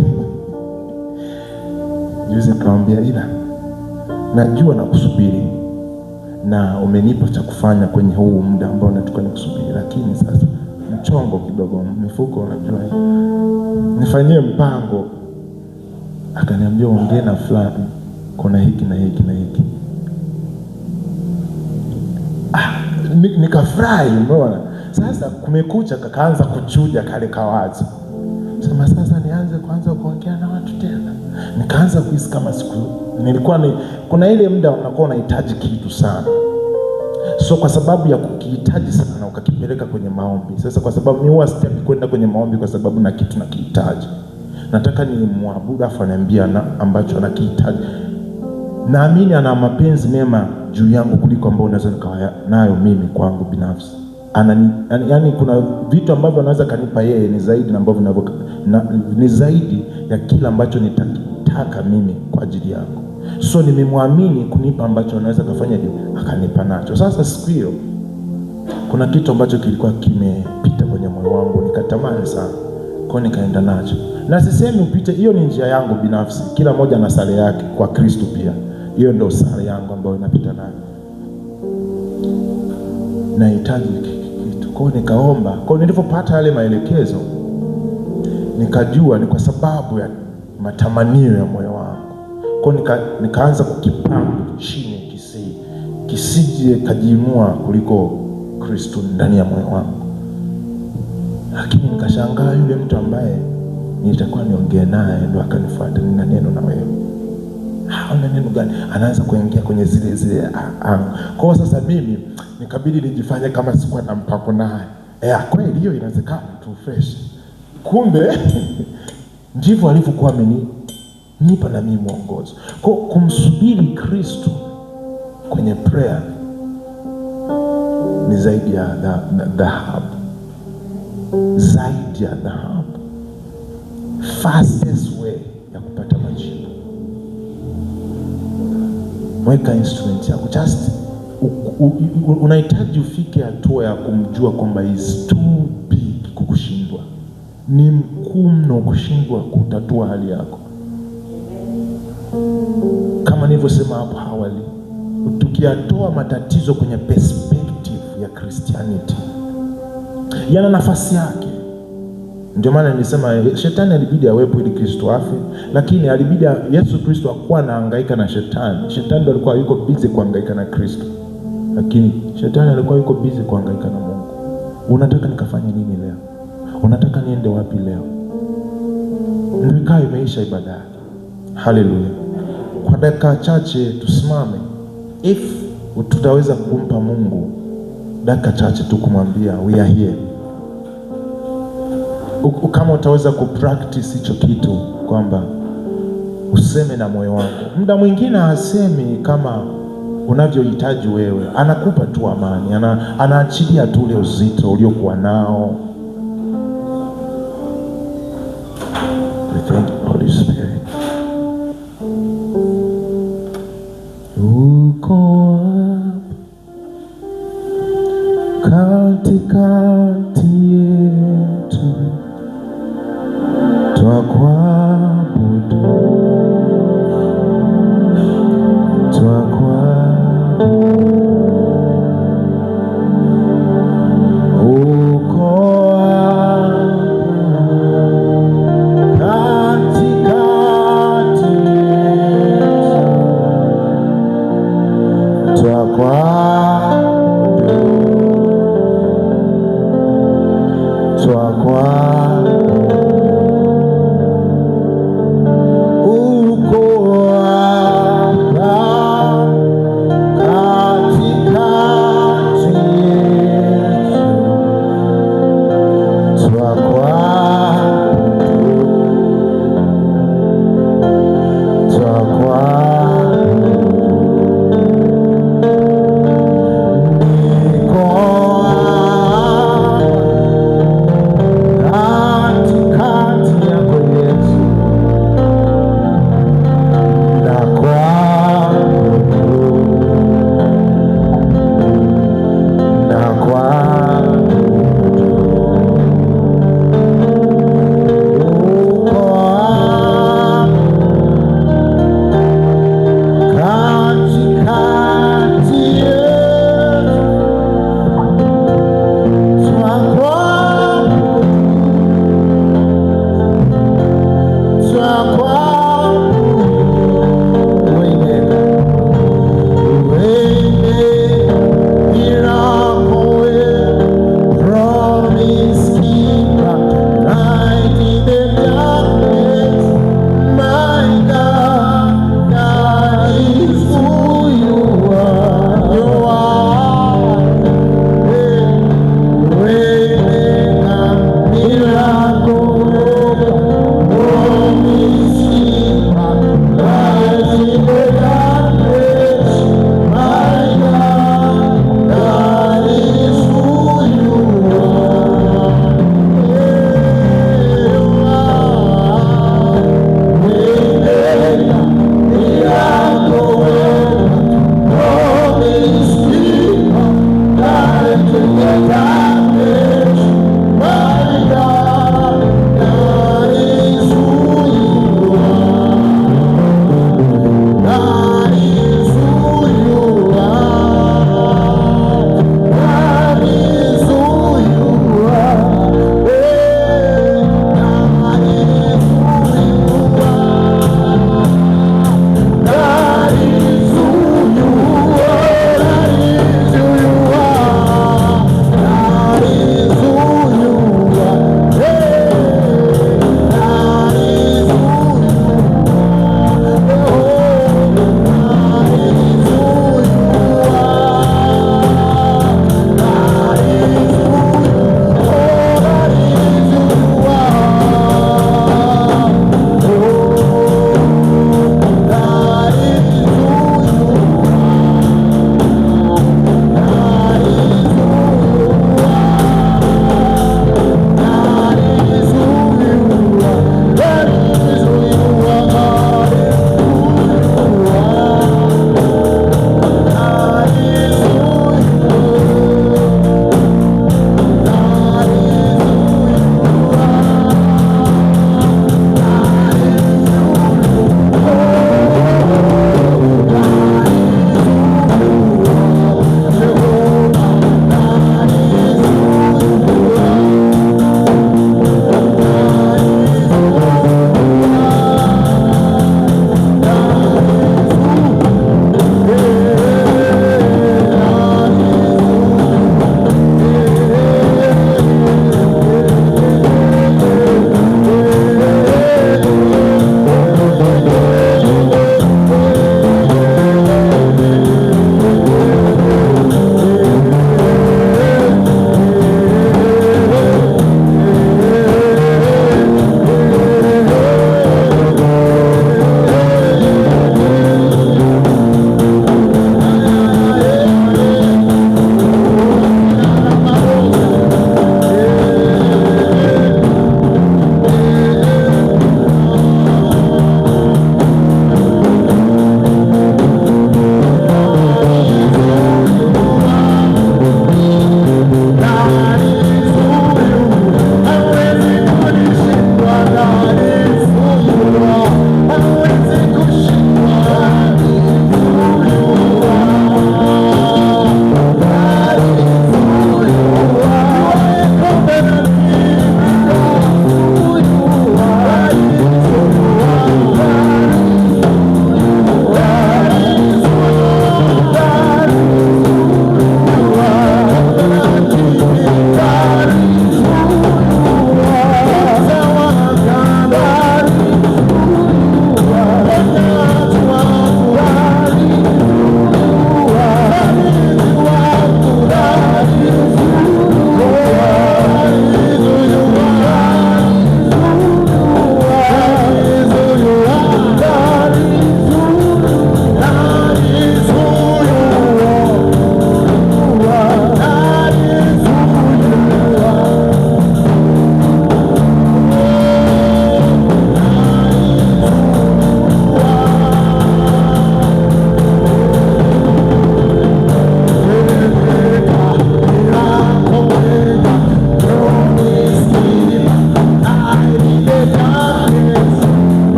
S1: Juzi nikamwambia, ila najua na kusubiri na umenipa cha kufanya kwenye huu muda ambao natoka nikusubiri, lakini sasa mchongo kidogo, mifuko unajua, nifanyie mpango. Akaniambia ongea na fulani, kuna hiki na hiki na hiki. Nikafurahi, umeona. Sasa kumekucha, kakaanza kuchuja kale kawazo. Sema sasa nianze kwanza kuongea na watu tena. Nikaanza kuhisi kama siku nilikuwa ni kuna ile muda unakuwa unahitaji kitu sana. So kwa sababu ya kukihitaji sana ukakipeleka kwenye maombi. Sasa kwa sababu mimi huwa sitaki kwenda kwenye maombi kwa sababu na kitu nakihitaji. Nataka ni muabudu afu ananiambia na ambacho anakihitaji. Naamini ana mapenzi mema juu yangu kuliko ambao naweza nikawa nayo mimi kwangu binafsi. Yaani kuna vitu ambavyo anaweza kanipa yeye ni zaidi na ambavyo ni zaidi ya kila ambacho nitakitaka mimi kwa ajili yangu. So nimemwamini kunipa ambacho anaweza kafanya juu akanipa nacho. Sasa siku hiyo kuna kitu ambacho kilikuwa kimepita kwenye moyo wangu nikatamani sana. Kwa nikaenda nacho. Na sisemi upite, hiyo ni njia yangu binafsi. Kila mmoja na sala yake kwa Kristo pia. Hiyo ndio sala yangu ambayo inapita nayo. Nahitaji kitu. Kwa nikaomba. Kwa nilipopata yale maelekezo nikajua ni kwa sababu ya matamanio ya moyo wangu. Kwa nikaanza kukipanga chini kisije kajiinua kuliko Kristo ndani ya moyo wangu. Lakini nikashangaa yule mtu ambaye nitakuwa niongee naye ndo akanifuata, nina neno na wewe. Una neno gani? Anaanza kuingia kwenye zile anga. Kwa sasa mimi nikabidi nijifanye kama sikuwa na mpango naye. Kweli hiyo inawezekana tu fresh. Kumbe ndivyo alivyokuwa amenipa na mimi mwongozo. Kwa kumsubiri Kristo kwenye prayer ni zaidi ya dhahabu. Zaidi ya dhahabu. Fastest way ya kupata majibu. Weka instrument yako. Just unahitaji ufike hatua ya kumjua kwamba is too big kukushindwa. Ni mkuu mno kushindwa kutatua hali yako. Kama nilivyosema hapo awali, tukiatoa matatizo kwenye perspective ya Christianity, yana nafasi yake. Ndio maana nilisema shetani alibidi awepo ili Kristo afe, lakini alibidi Yesu Kristo akuwa anahangaika na shetani. Shetani ndo alikuwa yuko busy kuhangaika na Kristo, lakini shetani alikuwa yuko busy kuhangaika na Mungu. Unataka nikafanye nini leo? Unataka niende wapi leo? Ndio ikawa imeisha ibada yake. Haleluya. Kwa dakika chache tusimame. If tutaweza kumpa Mungu dakika chache tu kumwambia we are here. Kama utaweza kupractice hicho kitu kwamba useme na moyo wako. Muda mwingine hasemi kama unavyohitaji wewe, anakupa tu amani, anaachilia tu ule uzito uliokuwa nao. We thank you, Holy Spirit. Uko katikati yetu, twakuabudu, twakuabudu. Uko katikati yetu, twakuabudu, twakuabudu. Uko hapa katikati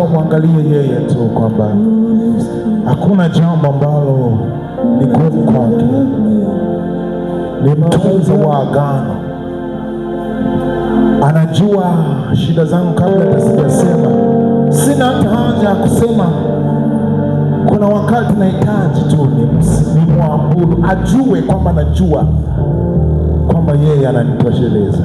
S1: Umwangalie yeye tu, kwamba hakuna jambo ambalo ni gumu kwake. Ni mtunza wa agano, anajua shida zangu kabla hata sijasema. Sina hata haja ya kusema. Kuna wakati nahitaji tu nimwabudu, ajue kwamba najua kwamba yeye ananitosheleza.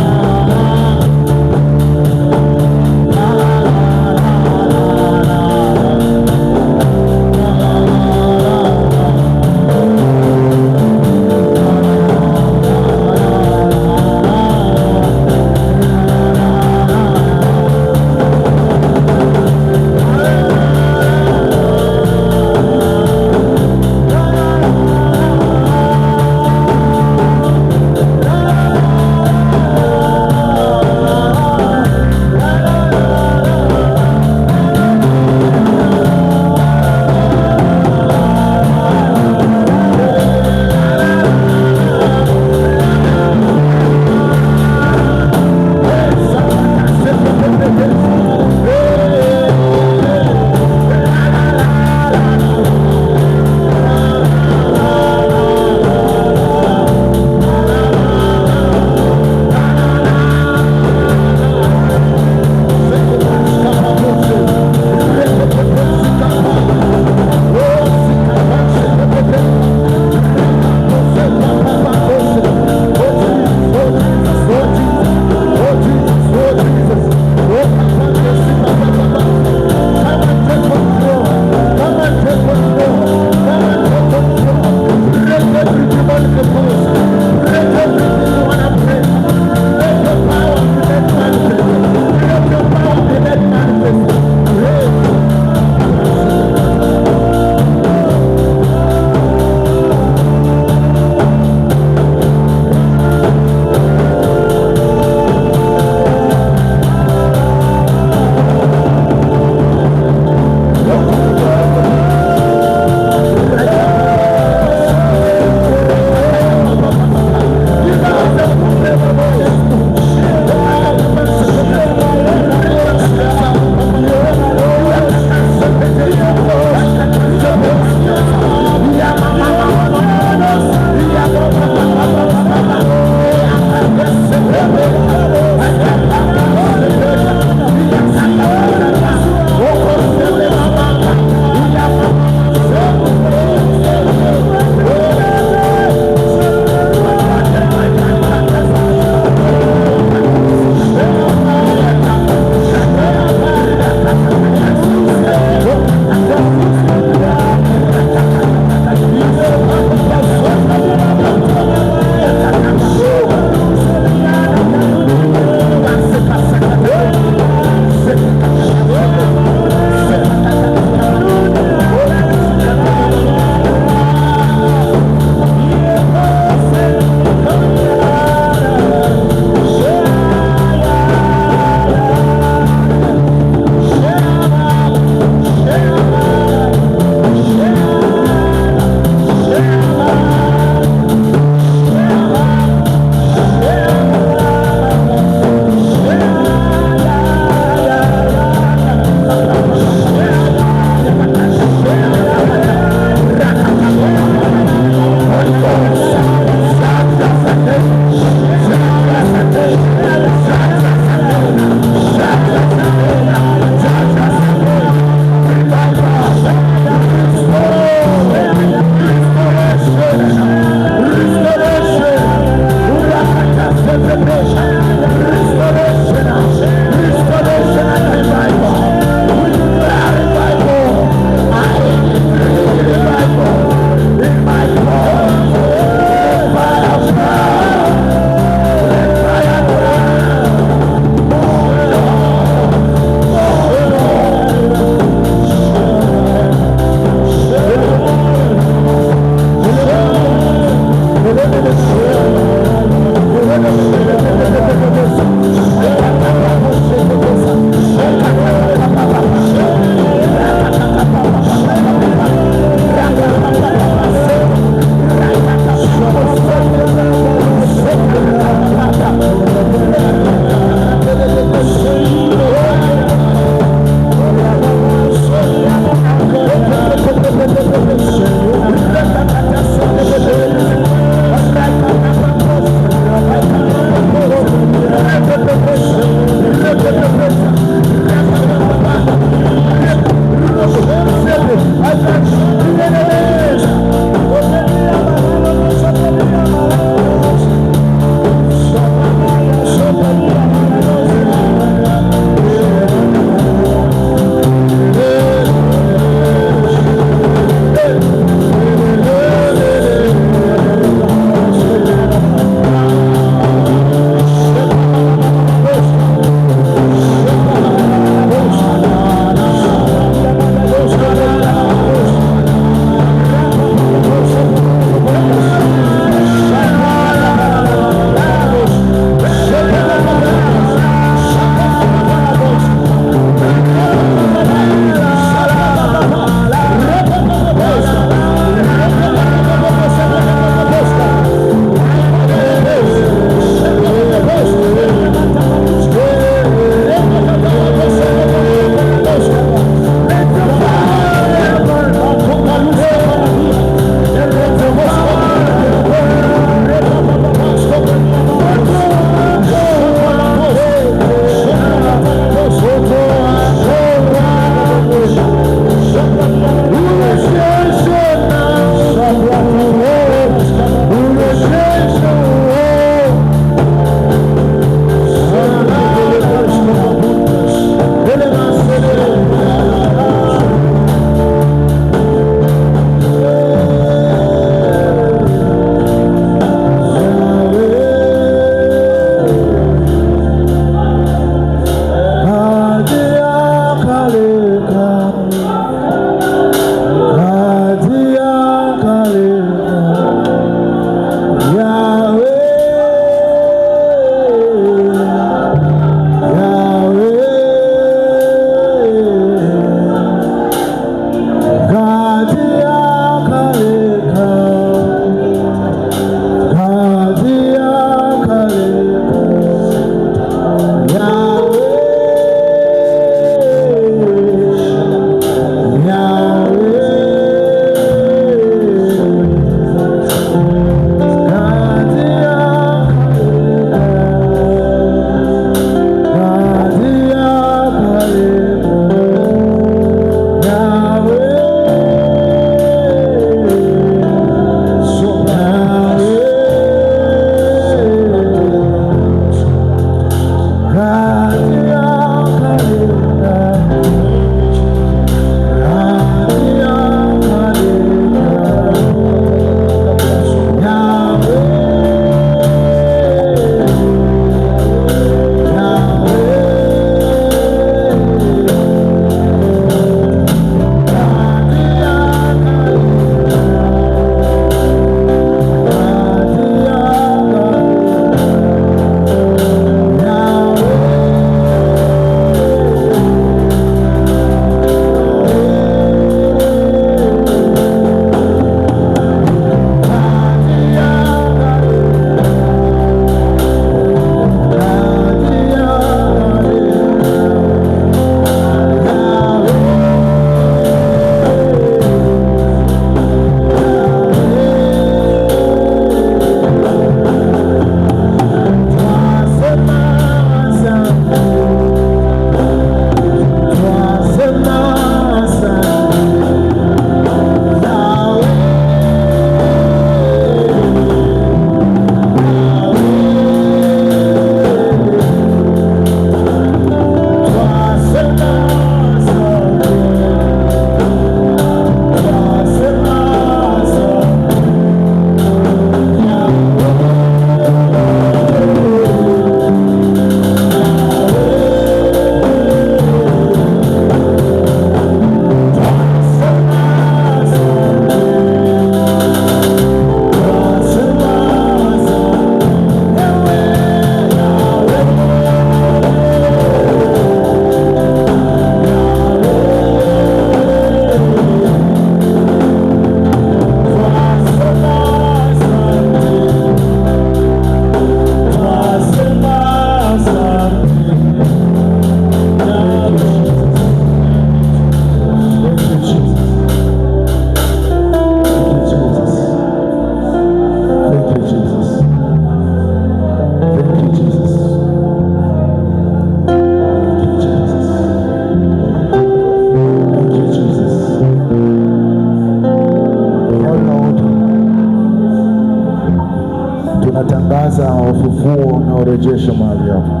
S1: Tunatangaza ufufuo na urejesho mahali hapa.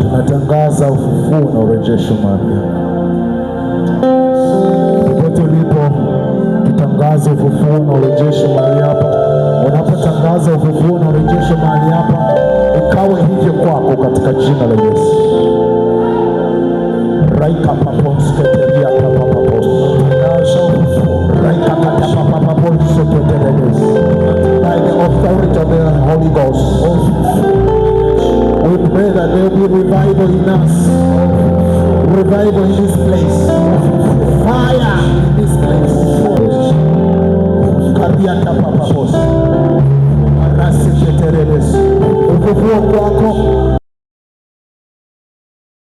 S1: Tunatangaza ufufuo na urejesho mahali hapa. Popote ulipo, tutangaze ufufuo na urejesho mahali hapa. Unapotangaza ufufuo na urejesho mahali hapa, ikawe hivyo kwako katika jina la Yesu. Raika paponsketeria papapapos.
S4: Tangaza ufufuo.
S1: Raika katapapapaponsoketeredes. By the authority of the Holy Ghost, we pray that there will be revival in us, revival in this place. Fire.